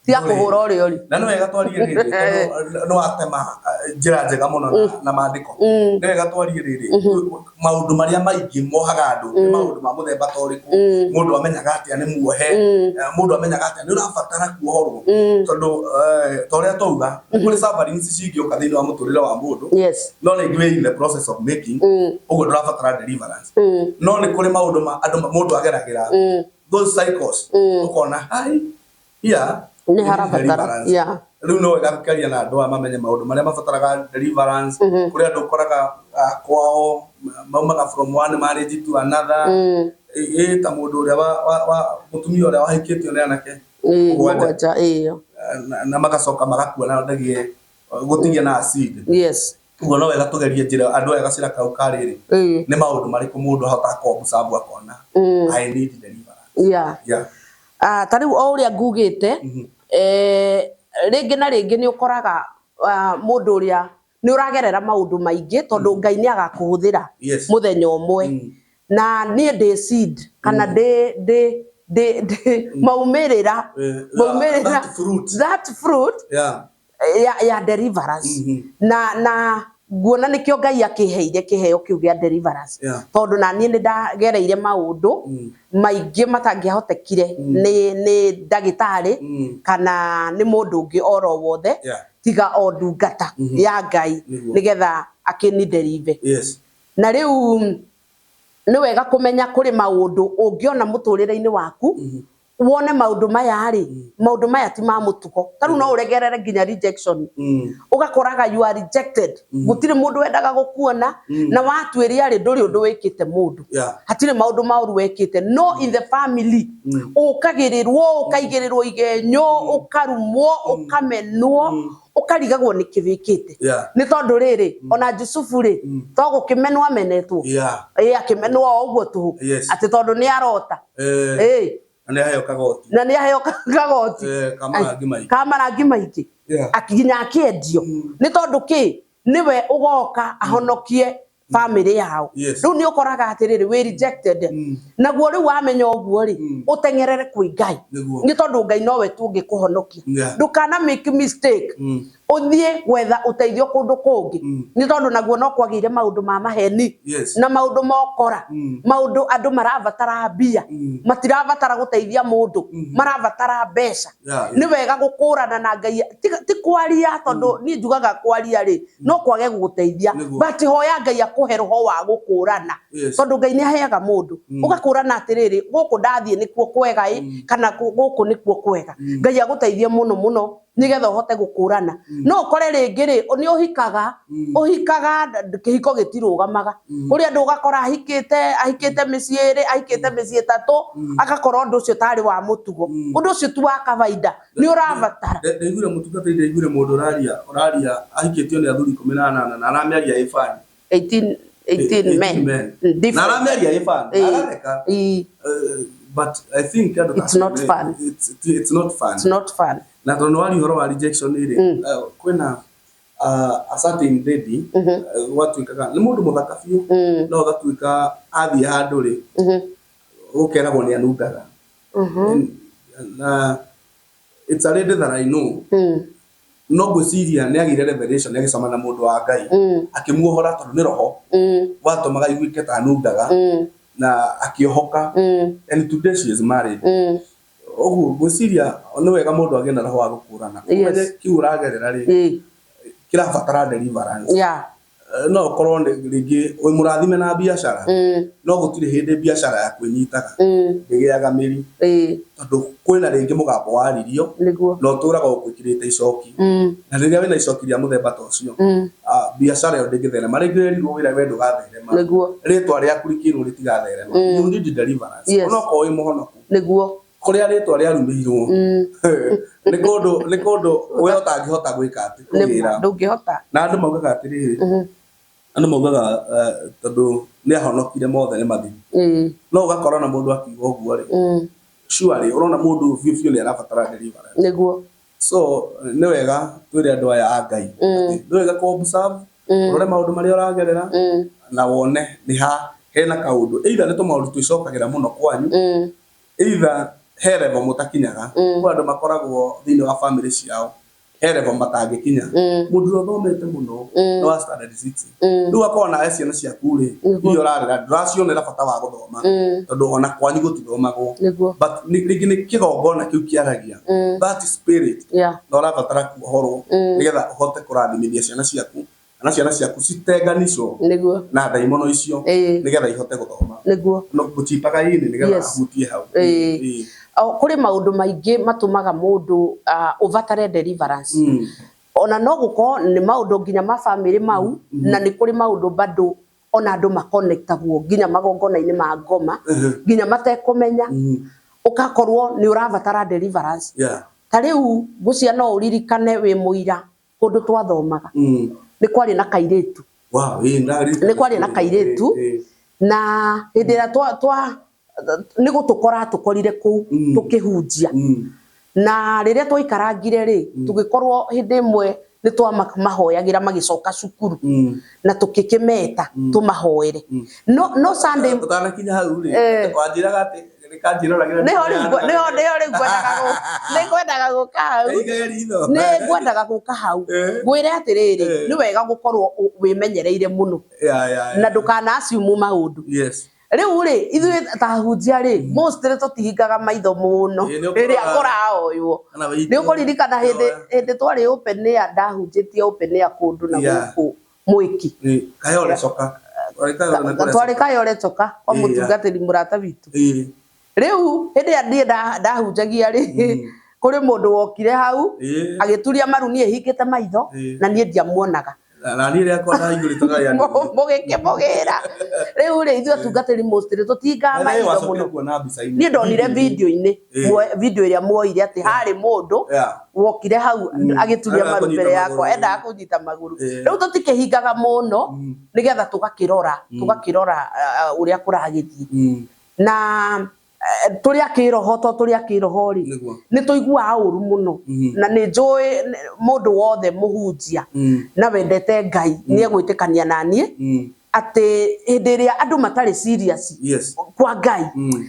Tiga kũhũra ũrĩa ũrĩ. Na nĩ wega twarie rĩrĩ tondũ nĩ watema njĩra njega mũno na maandĩko. Nĩ wega twarie rĩrĩ maũndũ marĩa maingĩ mohaga andũ nĩ maũndũ ma mũthemba ta ũrĩkũ, mũndũ amenyaga atĩa nĩ muohe, mũndũ amenyaga atĩa nĩ ũrabatara kuohorwo, tondũ ta ũrĩa twauga nĩ kũrĩ sufferings cingĩũka thĩinĩ wa mũtũrĩre wa mũndũ. Yes. No rĩngĩ wĩ in the process of making, ũguo ndũrabatara deliverance. No nĩ kũrĩ maũndũ ma andũ mũndũ ageragĩra those cycles, ũkona hai here Nĩ harabatara. Yeah. Rĩu no wega gũkĩaria na andũ aya mamenye maũndũ marĩa mabataraga deliverance. Kũrĩ andũ ũkoraga kwao maumaga from one marriage to another. Ĩ ta mũndũ ũrĩa wa mũtumia ũrĩa wahikĩtio nĩ anake Ĩĩ, mũgwanja. Mũgwanja, ĩĩ. Na magacoka magakua na ndagie gũtigia na acid. Yes. Ũguo no wega tũgerie njĩra andũ aya gacĩra kau ka rĩrĩ. Nĩ maũndũ marĩkũ mũndũ ahotaga kũ-observe akona I need deliverance. Yeah. Yeah. Ta rĩu o ũrĩa ngugĩte, rĩngĩ na rĩngĩ nĩ ũkoraga mũndũ ũrĩa nĩ ũragerera maũndũ maingĩ tondũ Ngai nĩ agakũhũthĩra Yes. mũthenya ũmwe. Na niĩ ndĩ seed kana ndĩ ndĩ ndĩ ndĩ maumĩrĩra maumĩrĩra That fruit. That fruit Yeah. ya deliverance. Na nguona nikio Ngai akiheire kiheo kiu gia deliverance. Yeah. Tondu na nie ni ndagereire maundu maingi matangĩahotekire ni ndagĩtarĩ kana ni mundu ungi oro wothe Yeah. tiga o ndungata ya Ngai Nĩguo. nigetha akĩni deliver. Yes. Na riu ni wega kumenya kuri maundu ungiona muturire-ini waku wone maundu maya ri maundu maya ti ma mutugo ta riu no uregerere nginya rejection ugakoraga you are rejected gutiri mundu wendaga gukuona na watuiria ri nduri undu wikite mundu Yeah. hatiri maundu mauru wekite no in the family ukagirirwo ukaigĩrĩrwo igenyo ukarumwo ukamenwo ukarigagwo nĩkĩ wĩkĩte Yeah. nĩ tondũ rĩrĩ ona Jusufu rĩ to gũkĩmenwo amenetwo Yeah. ĩ akĩmenwo o ũguo tũhũ Yes. atĩ tondũ nĩ arota ĩ Na nĩ aheo kagoti. Na nĩ aheo kagoti Ka marangi maingĩ. Ka marangi maingĩ. Yeah. Akinya akĩendio nĩ tondũ kĩ nĩwe ũgoka ahonokie family yao. Yes. Rĩu nĩ ũkoraga atĩrĩrĩ wĩ rejected naguo rĩu wamenya ũguo rĩ ũteng'erere kwĩ Ngai Nĩguo. nĩ tondũ Ngai nowe tu ũngĩkũhonokia. Yeah. Ndũkana make mistake ũthiĩ gwetha ũteithio kũndũ kũngĩ nĩ tondũ naguo no kwagĩire maũndũ ma maheni Yes. na maũndũ mokora maũndũ andũ marabatara mbia matirabatara gũteithia mũndũ marabatara mbeca. Yeah, Nĩ wega gũkũrana na Ngai ti kwaria tondũ niĩ njugaga kwaria rĩ no kwage gũgũteithia Nĩguo. but hoya Ngai akũhe roho wa gũkũrana Yes. tondũ Ngai nĩ aheaga mũndũ ũgakũrana atĩrĩrĩ gũkũ ndathiĩ nĩkuo kwega ĩ kana gũkũ nĩkuo kwega. Ngai agũteithie mũno mũno nĩgetha ũhote gũkũrana. No ũkore rĩngĩ rĩ nĩ ũhikaga ũhikaga kĩhiko gĩtirũgamaga kũrĩ andũ ũgakora ahikĩte mĩciĩ ĩrĩ ahikĩte mĩciĩ ĩtatũ agakora ũndũ ũcio tarĩ wa mũtugo ũndũ ũcio ti wa kawaida nĩ ũrabatara. Ndaiguire mũtungatĩri ndaiguire mũndũ ũraria ahikĩtio nĩ athuri 18 na aramĩaria ĩ funny. 18 men. Na aramĩaria ĩ funny agatheka. But I think andũ It's not fun. It's not fun. It's not fun. Na tondũ waria ũhoro wa rejection rĩ kwĩna a certain lady gwatuĩkaga nĩ mũndũ mũthaka biũ no ũgatuĩka athiĩ handũ rĩ gũkeragwo nĩ anungaga. Na it's a lady that I know. No ngwĩciria nĩ agĩire revelation agĩcemania na mũndũ wa Ngai akĩmuohora tondũ nĩ roho watũmaga aiguĩke ta anungaga na akĩohoka and today she is married. Ũguo ngwĩciria nĩ wega mũndũ agĩe na roho wa gũkũrana ũmenye kĩu ũragerera rĩ kĩrabatara deliverance. Yeah. No ũkorwo rĩngĩ wĩ mũrathime na biacara no gũtirĩ hĩndĩ biacara yaku ĩnyitaga ndĩgĩaga mĩri tondũ kwĩna rĩngĩ mũgambo waririo Nĩguo. na ũtũraga ũgwĩkĩrĩte icoki na rĩrĩa wĩna icoki rĩa mũthemba ta ũcio biacara ĩyo ndĩngĩtherema rĩngĩ werirwo wĩra we ndũgatherema Nĩguo. rĩtwa rĩaku rĩkĩrwo rĩtigatherema. You need deliverance. Yes. Onokorwo wĩ mũhonoku Nĩguo. Kũrĩa rĩtwa rĩarumĩirwo nĩ kũndũ, nĩ kũndũ we ũtangĩhota gwĩka atĩ kũgĩra. Ndũngĩhota. Na andũ maugaga atĩrĩrĩ, andũ maugaga tondũ nĩ ahonokire mothe nĩ mathiru. No ũgakora na mũndũ akiuga ũguo rĩ, surely ũrona mũndũ ũyũ biũ biũ nĩ arabatara deliverance. Nĩguo. So nĩ wega twĩre andũ aya a Ngai atĩ nĩ wega kũ observe, ũrore maũndũ marĩa ũragerera na wone nĩ ha hena kaũndũ, either nĩ tũmaũndũ twĩcokagĩra mũno kwanyu, either he level mũtakinyaga. Kwĩ andũ makoragwo thĩinĩ wa family ciao he level matangĩkinya. Mũndũ ũrĩa ũthomete mũno nĩ wa standard 6, rĩu akorwo nawe ciana ciaku rĩ, iria ũrarera ndũracionera bata wa gũthoma tondũ ona kwanyu gũtithomagwo. But rĩngĩ nĩ kĩgongona kĩu kĩaragia that spirit na ũrabatara kuohorwo nĩgetha ũhote kũrathimithia ciana ciaku kana ciana ciaku citenganishwo na ndaimono icio nĩgetha ihote gũthoma. No gũchipaga ini nĩgetha ahutie hau. Kũrĩ maũndũ maingĩ matũmaga mũndũ ũbatare deliverance. Ona no gũkorwo nĩ maũndũ nginya ma family mau, na nĩ kũrĩ maũndũ bado ona andũ makonektagwo nginya magongona-inĩ ma ngoma, nginya matekũmenya, ũgakorwo nĩ ũrabatara deliverance. Ta rĩu ngũcia no ũririkane wĩ mũira kũndũ twathomaga, nĩ kwarĩ na kairĩtu. Nĩ kwarĩ na kairĩtu, na hĩndĩ ĩrĩa twa nĩ gũtũkora tũkorire kũu tũkĩhunjia. Na rĩrĩa twaikarangire rĩ, tũgĩkorwo hĩndĩ ĩmwe nĩ twamahoyagĩra magĩcoka cukuru, na tũkĩkĩmeta tũmahoere. No Sunday Ũtanakinya hau rĩ, wanjĩraga atĩ nĩkanjĩroragĩra. Nĩho rĩu nĩho nĩho rĩu ngwendaga nĩ ngwendaga gũka hau. Nĩ ngwendaga gũka hau. Ngwĩre atĩrĩrĩ, nĩ wega gũkorwo wĩmenyereire mũno. Na ndũkana assume maũndũ. Rĩu rĩ, ithuĩ ta ahunjia rĩ, mostly tũtihingaga maitho mũno rĩrĩa kũrahoywo. Nĩ ũkũririkana hĩndĩ twarĩ open air, ndahunjĩtie open air kũndũ na gũkũ Mwĩki. Kayore coka. Twarĩ Kayore coka kwa mũtungatĩri mũrata witũ. Rĩu hĩndĩ ĩrĩa niĩ ndahunjagia rĩ, kũrĩ mũndũ wokire hau agĩturia maru niĩ hingĩte maitho na niĩ ndiamuonaga. Na niĩ rĩakwa ndahingũrĩte na rĩa Mũgĩkĩmũgĩra. Rĩu rĩ, ithuĩ atungatĩri mostly tũtingaga maitho mũno. Niĩ ndonire video-inĩ, video ĩrĩa muoire atĩ harĩ mũndũ wokire hau agĩturia maru mbere yakwa, endaga kũnyita magũrũ. Rĩu tũtikĩhingaga mũno nĩgetha tũgakĩrora, tũgakĩrora ũrĩa kũragĩthiĩ. Na tũrĩ a kĩroho, to tũrĩ a kĩroho rĩ, nĩ tũiguaga ũru mũno. Na nĩ njũĩ mũndũ wothe mũhunjia na wendete Ngai nĩ egwĩtĩkania na niĩ atĩ hĩndĩ ĩrĩa andũ matarĩ serious kwa Ngai,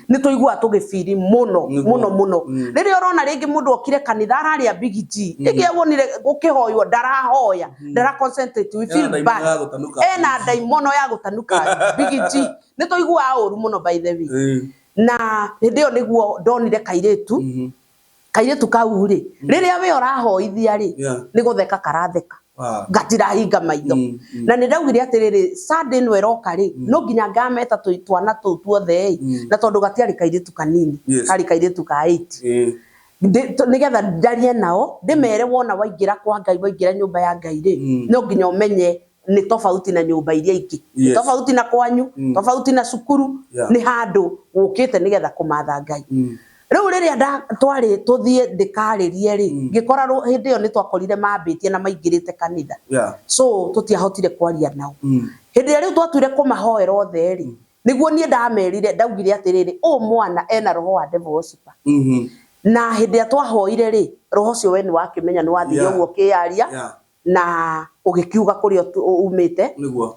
nĩ tũiguaga tũgĩbiri mũno mũno mũno. Rĩrĩa ũrona rĩngĩ mũndũ okire kanitha ararĩa Big G, rĩngĩ wonire gũkĩhoywo ndarahoya, ndara concentrate, we feel bad. Ena ndaimono ya gũtanuka Big G. Nĩ tũiguaga ũru mũno by the way. Na hĩndĩ ĩyo nĩguo ndonire kairĩtu, kairĩtu kau rĩ, rĩrĩa we ũrahoithia rĩ, nĩ gũtheka karatheka. Gatirahinga maitho. Na nĩ ndaugire atĩrĩrĩ, Sunday ĩno ĩroka rĩ, no nginya ngameta twana tũu tuothe ĩ, na tondũ gatiarĩ kairĩtu kanini, karĩ kairĩtu ka 8. Nĩgetha njarie nao, ndĩmere wona waingĩra kwa Ngai, waingĩra nyũmba ya Ngai rĩ, no nginya ũmenye nĩ tofauti na nyũmba iria ingĩ. Tofauti na kwanyu, tofauti na cukuru, nĩ handũ ũkĩte nĩgetha kũmatha Ngai. Rĩu rĩrĩa twarĩ tũthiĩ ndĩkarĩrie rĩ, ngĩkora hĩndĩ ĩyo nĩ twakorire mambĩtie na maingĩrĩte kanitha. So tũtiahotire kwaria nao. Hĩndĩ ĩrĩa rĩu twatuire kũmahoera othe rĩ, nĩguo niĩ ndamerire, ndaugire atĩrĩrĩ, ũyũ mwana ena roho wa devil worshiper. Na hĩndĩ ĩrĩa twahoire rĩ, roho ũcio we nĩ wakĩmenya nĩ wathire ũguo ũkĩyaria, na ũgĩkiuga kũrĩa umĩte,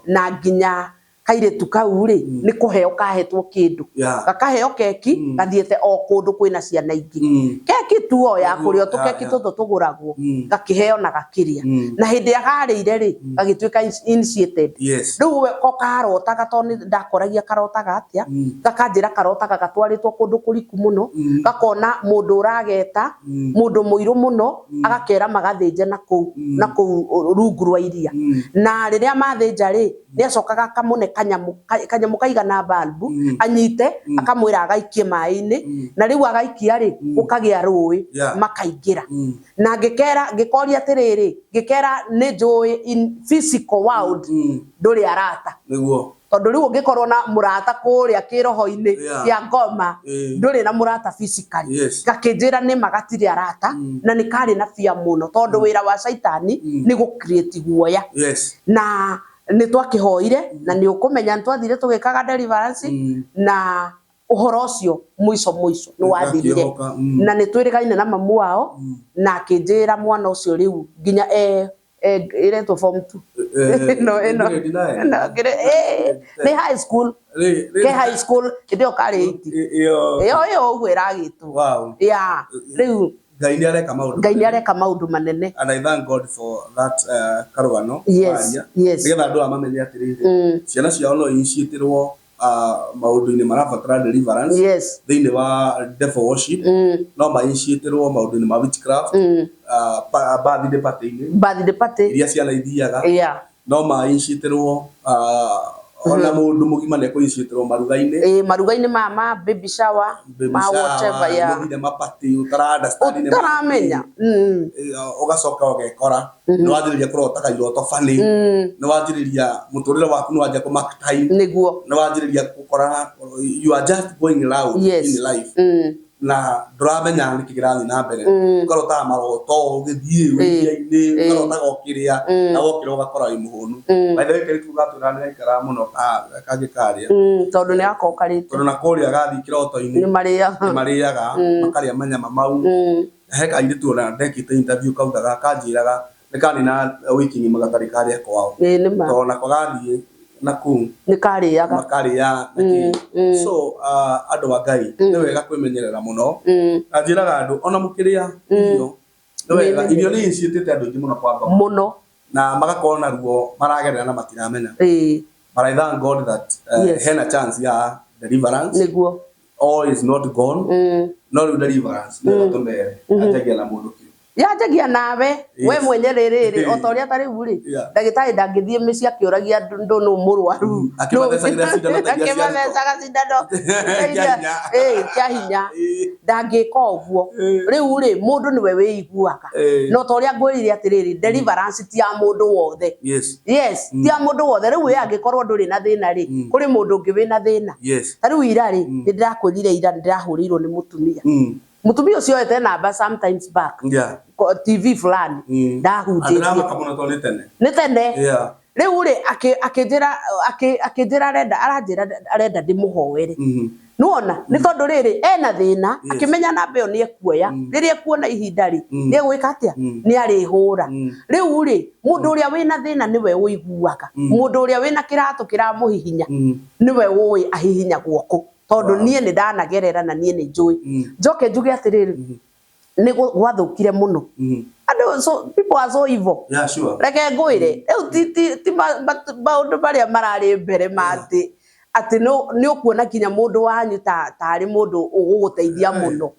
na nginya kairĩtu kau rĩ, nĩ kũheo kahetwo kĩndũ. Gakaheo keki, gathiĩte o kũndũ kwĩna ciana ingĩ. Keki tu o ya kũrĩa, tũkeki tũtũ tũgũragwo, gakĩheo na gakĩrĩa. Na hĩndĩ ĩrĩa karĩire rĩ, gagĩtuĩka initiated. Rĩu we ko karotaga tondũ nĩ ndakoragia karotaga atĩa, gakanjĩra karotaga gatwarĩtwo kũndũ kũriku mũno, gakona mũndũ ũrageta, mũndũ mũirũ mũno, agakera magathĩnje na kũu, na kũu rungu rwa iria. Na rĩrĩa mathĩnja rĩ, nĩ acokaga akamũne kanyamũ kaigana balbu, anyite, akamwĩra agaikie maĩ-inĩ, na rĩu agaikia rĩ, gũkagĩa rũĩ, makaingĩra. Na ngĩkera, ngĩkoria atĩrĩrĩ, ngĩkera nĩ njũĩ in physical world, ndũrĩ arata. Tondu riu ungikorwo na murata kuria kiroho-ini kia ngoma, nduri na murata physically. Gakinjira ni magatire arata na ni kari na fear muno, tondu wira wa caitani ni gu create guoya. Na nä twakä na nä å kå menya nä twathire tå gä kaga deliverance na uhoro ucio muico muico nä wathirire. Na nä twä rä gaine na mamu wao na akä njä ra mwana ũcio rĩu nginya ĩretwo form 2 no ĩno no nĩ high school, ke high school hĩndĩ ĩyo karĩ 8 ĩyo ĩyo ũguo ĩragĩtwo ya rĩu. Ngai nĩ areka maũndũ. Ngai nĩ areka maũndũ manene. And I thank God for that karũgano. Yes. Nĩgetha andũ aya mamenye atĩrĩrĩ, ciana ciao no initiatĩrwo maũndũ-inĩ marabatara deliverance thĩinĩ wa devil worship, no mainitiatĩrwo maũndũ-inĩ ma witchcraft, birthday party-inĩ, birthday party iria ciana ithiaga, no mainitiatĩrwo ona mũndũ mũgima nĩ ekũinitiatĩrwo maruga-inĩ. Maruga-inĩ ma baby shower, ma whatever, yeah. Mũthire mapati ũtara understand nĩ ũtaramenya. Ũgacoka ũgekora nĩ wanjĩrĩria kũrotaga iroto funny, nĩ wanjĩrĩria mũtũrĩre waku nĩ wanjia kũ mark time, nĩguo nĩ wanjĩrĩria gũkora you are just going round in life na ndũramenya nĩkĩ kĩrathiĩ na mbere. Ũkarotaga maroto ũgĩthiĩ iria-inĩ, ũkarotaga ũkĩrĩa na wokĩra ũgakora wĩ mũhũnu. By the way, kairĩtu gatwĩra nĩ gaikaraga mũno kangĩ karĩa, tondũ nĩ gakokarĩte, tondũ na kũrĩa gathiĩ kĩroto-inĩ nĩ marĩaga, nĩ marĩaga, makarĩa manyama mau. He kairĩtu ona ndekĩte interview kaugaga, kanjĩraga nĩ kanina wiki ng'ima gatarĩ karĩa kwao, tondũ nako gathiĩ na kũu nĩ karĩaga, makarĩa na kĩ. So andũ a Ngai, nĩ wega kwĩmenyerera mũno, na njĩraga andũ ona mũkĩrĩa irio nĩ wega, irio nĩ initiatĩte andũ aingĩ mũno kwa ngoma mũno, na magakorwo na ruo maragerera na matiramenya. But I thank God that hena chance ya deliverance. Nĩguo. All is not gone. No rĩu deliverance nĩ wega tũmere anjagia na mũndũ kĩũmbe. Yanjagia nawe we mwenye rĩrĩ, o ta ũrĩa ta rĩu rĩ, ndagĩtarĩ ndangĩthiĩ mĩciĩ akĩũragia andũ nũ mũrwaru, akĩmathecagĩra cindano ta iria cia akĩmathecaga cindano kĩa hinya, ndangĩka ũguo. Rĩu rĩ, mũndũ nĩwe wĩiguaga. No ta ũrĩa ngwĩrire atĩrĩrĩ, deliverance ti ya mũndũ wothe. Yes, ti ya mũndũ wothe. Rĩu we angĩkorwo ndũrĩ na thĩna rĩ, kũrĩ mũndũ ũngĩ wĩna thĩna. Ta rĩu ira rĩ, nĩ ndĩrakwĩrire ira nĩ ndĩrahũrĩirwo nĩ mũtumia. Mũtumia ũcio oete namba sometimes back TV fulani ndahunjĩtie. Ndĩramaka mũno tondũ nĩ tene. Nĩ tene. Rĩu rĩ, akĩnjĩra arenda, aranjĩra arenda ndĩmũhoere. Nĩwona, nĩ tondũ rĩrĩ ena thĩna, akĩmenya namba ĩyo nĩ ekuoya, rĩrĩa ekuona ihinda rĩ, nĩ egwĩka atĩa? Nĩ arĩhũra. Rĩu rĩ, mũndũ ũrĩa wĩna thĩna nĩwe ũiguaga. Mũndũ ũrĩa wĩna kĩratũ kĩramũhihinya nĩwe ũĩ ahihinyagwo kũ. Tondũ niĩ nĩ ndanagerera na niĩ nĩ njũĩ. Njoke njuge atĩrĩrĩ, nĩ gwathũkire mũno. Andũ, so people are so evil. Yeah, sure. Reke ngwĩre, rĩu ti maũndũ marĩa mararĩ mbere ma atĩ atĩ nĩ ũkuona nginya mũndũ wanyu tarĩ mũndũ ũgũgũteithia mũno.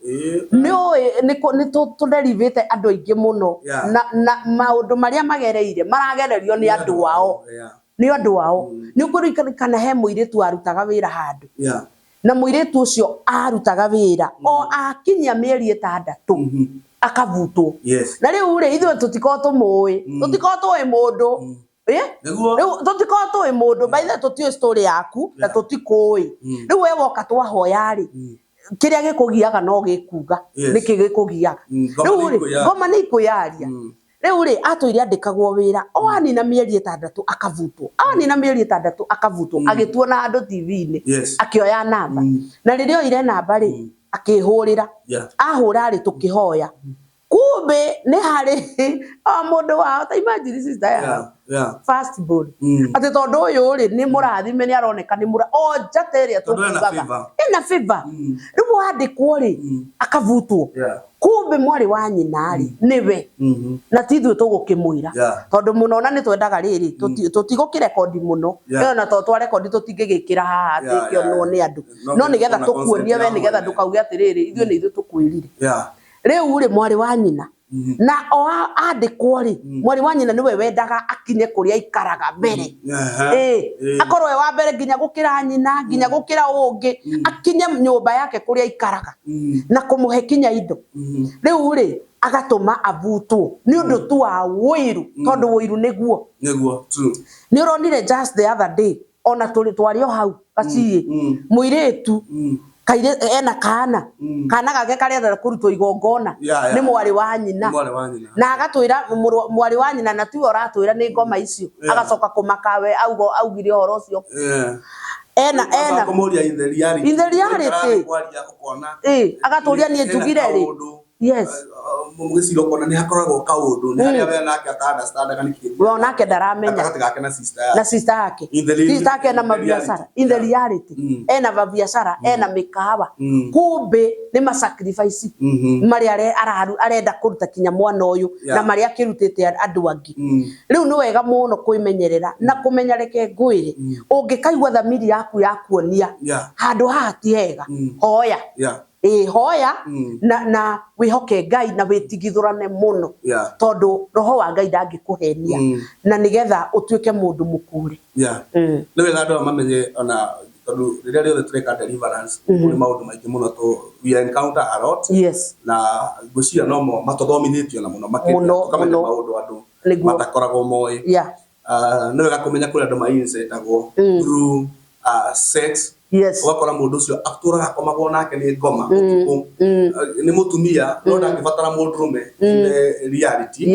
Nĩ ũĩ nĩ tũderivĩte andũ aingĩ mũno na maũndũ marĩa magereire maragererio nĩ andũ ao. Nĩ andũ ao. Nĩ ũkũririkana he mũirĩtu warutaga wĩra handũ. Na mũirĩtu ũcio arutaga wĩra o akinyia mĩeri 6 akabutwo. Na rĩu rĩ, ithuĩ tũtikoragwo tũmũĩ, tũtikoragwo tũĩ mũndũ. Rĩu tũtikoragwo tũĩ mũndũ, by the way tũtiũĩ story yaku na tũtikũĩ. Rĩu we woka twahoya rĩ, kĩrĩa gĩkũgiaga no gĩkuga, nĩkĩ gĩkũgiaga. Rĩu rĩ, ngoma nĩ ikwĩyaria. Rĩu rĩ, atũire andĩkagwo wĩra, o anina mĩeri 6 akabutwo. Anina mĩeri 6 akabutwo, agĩtuona handũ TV-inĩ, akĩoya namba. Na rĩrĩa oire namba rĩ, akĩhũrĩra. Ahũra rĩ, tũkĩhoya. Kumbe nĩ harĩ o mũndũ wao, ta imagine sister yao. First born. Atĩ tondũ ũyũ rĩ, nĩ mũrathime, nĩ aroneka nĩ o njata ĩrĩa tũkugaga. Ĩna favor. Rĩu wandĩkwo rĩ, akabutwo. Kumbe mwarĩ wa nyina rĩ, nĩwe. Na ti ithuĩ tũgũkĩmwĩra. Tondũ mũno ona nĩ twendaga rĩrĩ, tũtigũkĩrekondi mũno. Na to twarekondi tũtingĩgĩkĩra haha atĩ kĩonwo nĩ andũ. No nĩgetha tũkuonie we, nĩgetha ndũkauge atĩrĩrĩ, ithuĩ nĩ ithuĩ tũkwĩrire. Rĩu rĩ, mwarĩ wa nyina na o andĩkwo rĩ, mwarĩ wa nyina nĩwe wendaga akinye kũrĩa aikaraga mbere. Akorwo e wa mbere nginya gũkĩra nyina, nginya gũkĩra ũngĩ, akinye nyũmba yake kũrĩa aikaraga na kũmũhe kinya indo. Rĩu rĩ, agatũma abutwo nĩ ũndũ tu wa ũiru, tondũ ũiru nĩguo. Nĩguo, true. Nĩ ũronire just the other day, Ona tũrĩ twarĩ o hau gaciĩ, mũirĩtu kaire ena kana, kana gake karenda kũrutwo igongona nĩ mwarĩ wa nyina. Mwarĩ wa nyina. Na agatwĩra mwarĩ wa nyina, na tiwe ũratwĩra nĩ ngoma icio. Agacoka kũmaka we auga augire ũhoro ũcio. Ena ena Kũmũria in the reality. In the reality. Kwaria ũkona. Agatũria niĩ njugire rĩ. Yes. Mũgĩcira ũkona nĩ hakoragwo kaũndũ, nĩ harĩa we nake ata-understandaga nĩkĩ. We onake ndaramenya. Gatagatĩ gake na sister yake. Na sister yake. In the Sister yake ena in the mabiacara. Reality. In the reality. Ena mabiacara, ena mĩkawa. Kumbe nĩ ma sacrifice marĩa arenda kũruta kinya mwana ũyũ na marĩa akĩrutĩte andũ angĩ. Rĩu nĩ wega mũno kwĩmenyerera na kũmenya, reke ngwĩre, ũngĩkaigua thamiri yaku yakuonia handũ haha ti hega, hoya. Ĩ, hoya na wĩhoke Ngai na wĩtigithũrane mũno, tondũ roho wa Ngai ndangĩkũhenia, na nĩgetha ũtuĩke mũndũ mũkũre. Nĩ wega andũ aya mamenye, ona tondũ rĩrĩa rĩothe tũreka deliverance, kũrĩ maũndũ maingĩ mũno tũ we encounter a lot, na ngwĩciria nomo matũthomithĩtio na mũno makĩria, Mũno, tũkamenya mũno. maũndũ andũ matakoragwo moĩ. Nĩ wega kũmenya kũrĩ andũ ma-insertagwo through sex. Ũgakora mũndũ ũcio atũraga akomagwo nake nĩ ngoma ũtukũ. Nĩ mũtumia no ndangĩbatara mũndũrũme in the reality,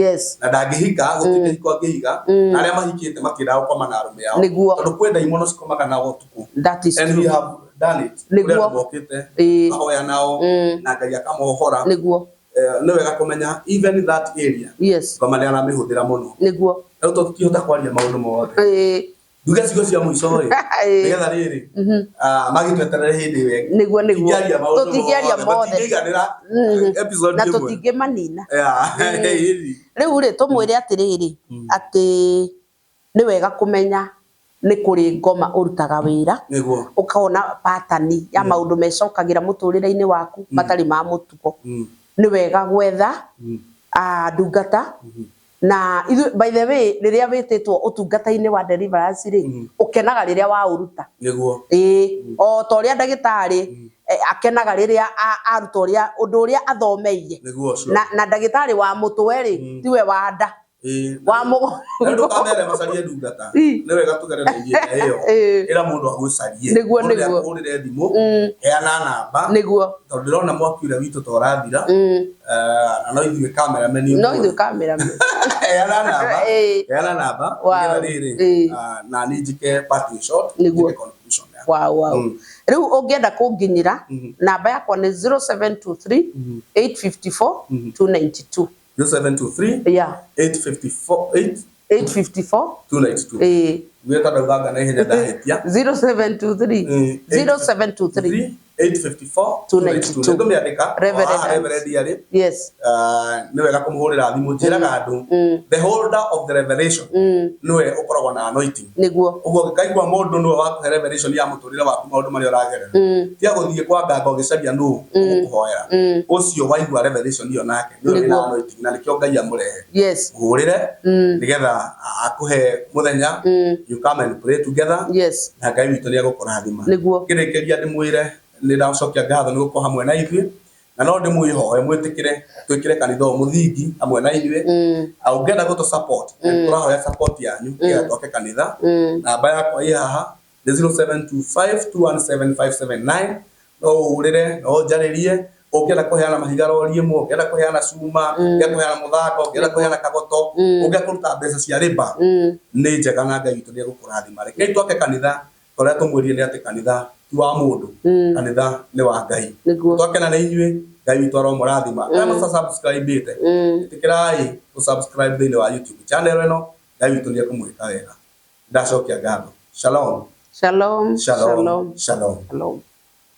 na ndangĩhika, gũtirĩ kĩhiko angĩhiga, na arĩa mahikĩte matiendaga gũkoma na arũme ao, tondũ kwĩ ndaimono cikomaga nao ũtukũ. That is And true. We have done it. Kũrĩ andũ mokĩte, ahoya nao, na Ngai akamohora. Nĩ wega kũmenya even that area, ngoma nĩ aramĩhũthĩra mũno. Rĩu tũtingĩhota kwaria maũndũ mothe. Nduge ciugo cia mũico rĩ, nĩgetha rĩrĩ, magĩtweterere hĩndĩ ĩyo ĩngĩ. Nĩguo nĩguo. Tũtingĩaria maũndũ Tũtingĩaria mothe, mothe. matingĩiganĩra episode Na ĩmwe. Tũtingĩmanina. Yeah. Rĩu rĩ, tũmwĩre atĩrĩrĩ, atĩ nĩ wega kũmenya nĩ kũrĩ ngoma ũrutaga wĩra, ũkona pattern ya maũndũ mecokagĩra mũtũrĩre-inĩ waku matarĩ ma mũtugo. Nĩ wega gwetha ndungata. Na ithuĩ, by the way, rĩrĩa wĩtĩtwo ũtungata-inĩ wa deliverance rĩ, ũkenaga rĩrĩa waũruta. Ĩĩ, o ta ũrĩa ndagĩtarĩ akenaga rĩrĩa aruta ũrĩa ũndũ ũrĩa athomeire. Na ndagĩtarĩ wa mũtwe rĩ, tiwe wa nda, wa mũgongo. Na ndũkamere macarie ndungata. Nĩ wega tũgerere njĩra ĩyo. Ĩra mũndũ agũcarie. Mũndũ nĩakũhũrĩre thimũ, heana namba, tondũ ndĩrona mwaki ũrĩa witũ ta ũrathira. Na no ithuĩ cameraman No ũmũthĩ. Ithuĩ cameraman. Heana namba. Heana namba, nĩgetha rĩrĩ, na niĩ njĩke parting shot, njĩke conclusion yakwa. Wow. Rĩu ũngĩenda kũnginyĩra, namba yakwa nĩ 0723 854 292. 0723 854 8 854 292. Ĩĩ. Gwĩta ndauganga na ihenya ndahĩtia. 0723 0723 854 292. 292. Nĩngũmĩandĩka. Reverend Haha Hans. Reverend arĩ. Nĩ wega kũmũhũrĩra thimũ. Njĩraga andũ, the holder of the revelation nĩwe ũkoragwo na anointing. Ũguo ũngĩkaigua mũndũ nĩwe wakũhe revelation ya mũtũrĩre waku, maũndũ marĩa ũragerera, tiga gũthiĩ kwa nganga ũgĩcaria nũ ũgũkũhoera. Ũcio waigua revelation ĩyo nake nĩwe wĩna anointing, na nĩkĩo Ngai amũrehe. Mũhũrĩre nĩgetha akũhe mũthenya, you come and pray together, na Ngai witũ nĩ egũkũrathima. Ngĩrĩkĩria ndĩmwĩre nĩ ndacokia ngatho nĩ gũkorwo hamwe na ithuĩ, na no ndĩmwĩhoe mwĩtĩkĩre twĩkĩre kanitha ũyũ mũthingi hamwe na inyuĩ. Ũngĩenda gũtũ support, tũrahoya support yanyu nĩgetha twake kanitha. Namba yakwa ĩ haha, nĩ 0725217579. No ũhũrĩre, no ũnjarĩrie. Ũngĩenda kũheana mahiga rori ĩmwe, ũngĩenda kũheana cuma, ũngĩenda kũheana mũthanga, ũngĩenda kũheana kagoto, ũngĩenda kũruta mbeca cia rĩba, nĩ njega, na Ngai witũ nĩ egũkũrathima. Rekei twake kanitha. Ũrĩa tũmwĩrire nĩ atĩ kanitha ti wa mũndũ, kanitha nĩ wa Ngai. Twakena nĩ inyuĩ. Ngai witũ aromũrathima. Arĩa mũta-subscribe-ĩte, ĩtĩkĩrai gũ-subscribe thĩinĩ wa YouTube channel ĩno. Ngai witũ nĩ ekũmwĩka wega. Ndacokia ngatho. Shalom. Shalom. Shalom. Shalom. Shalom.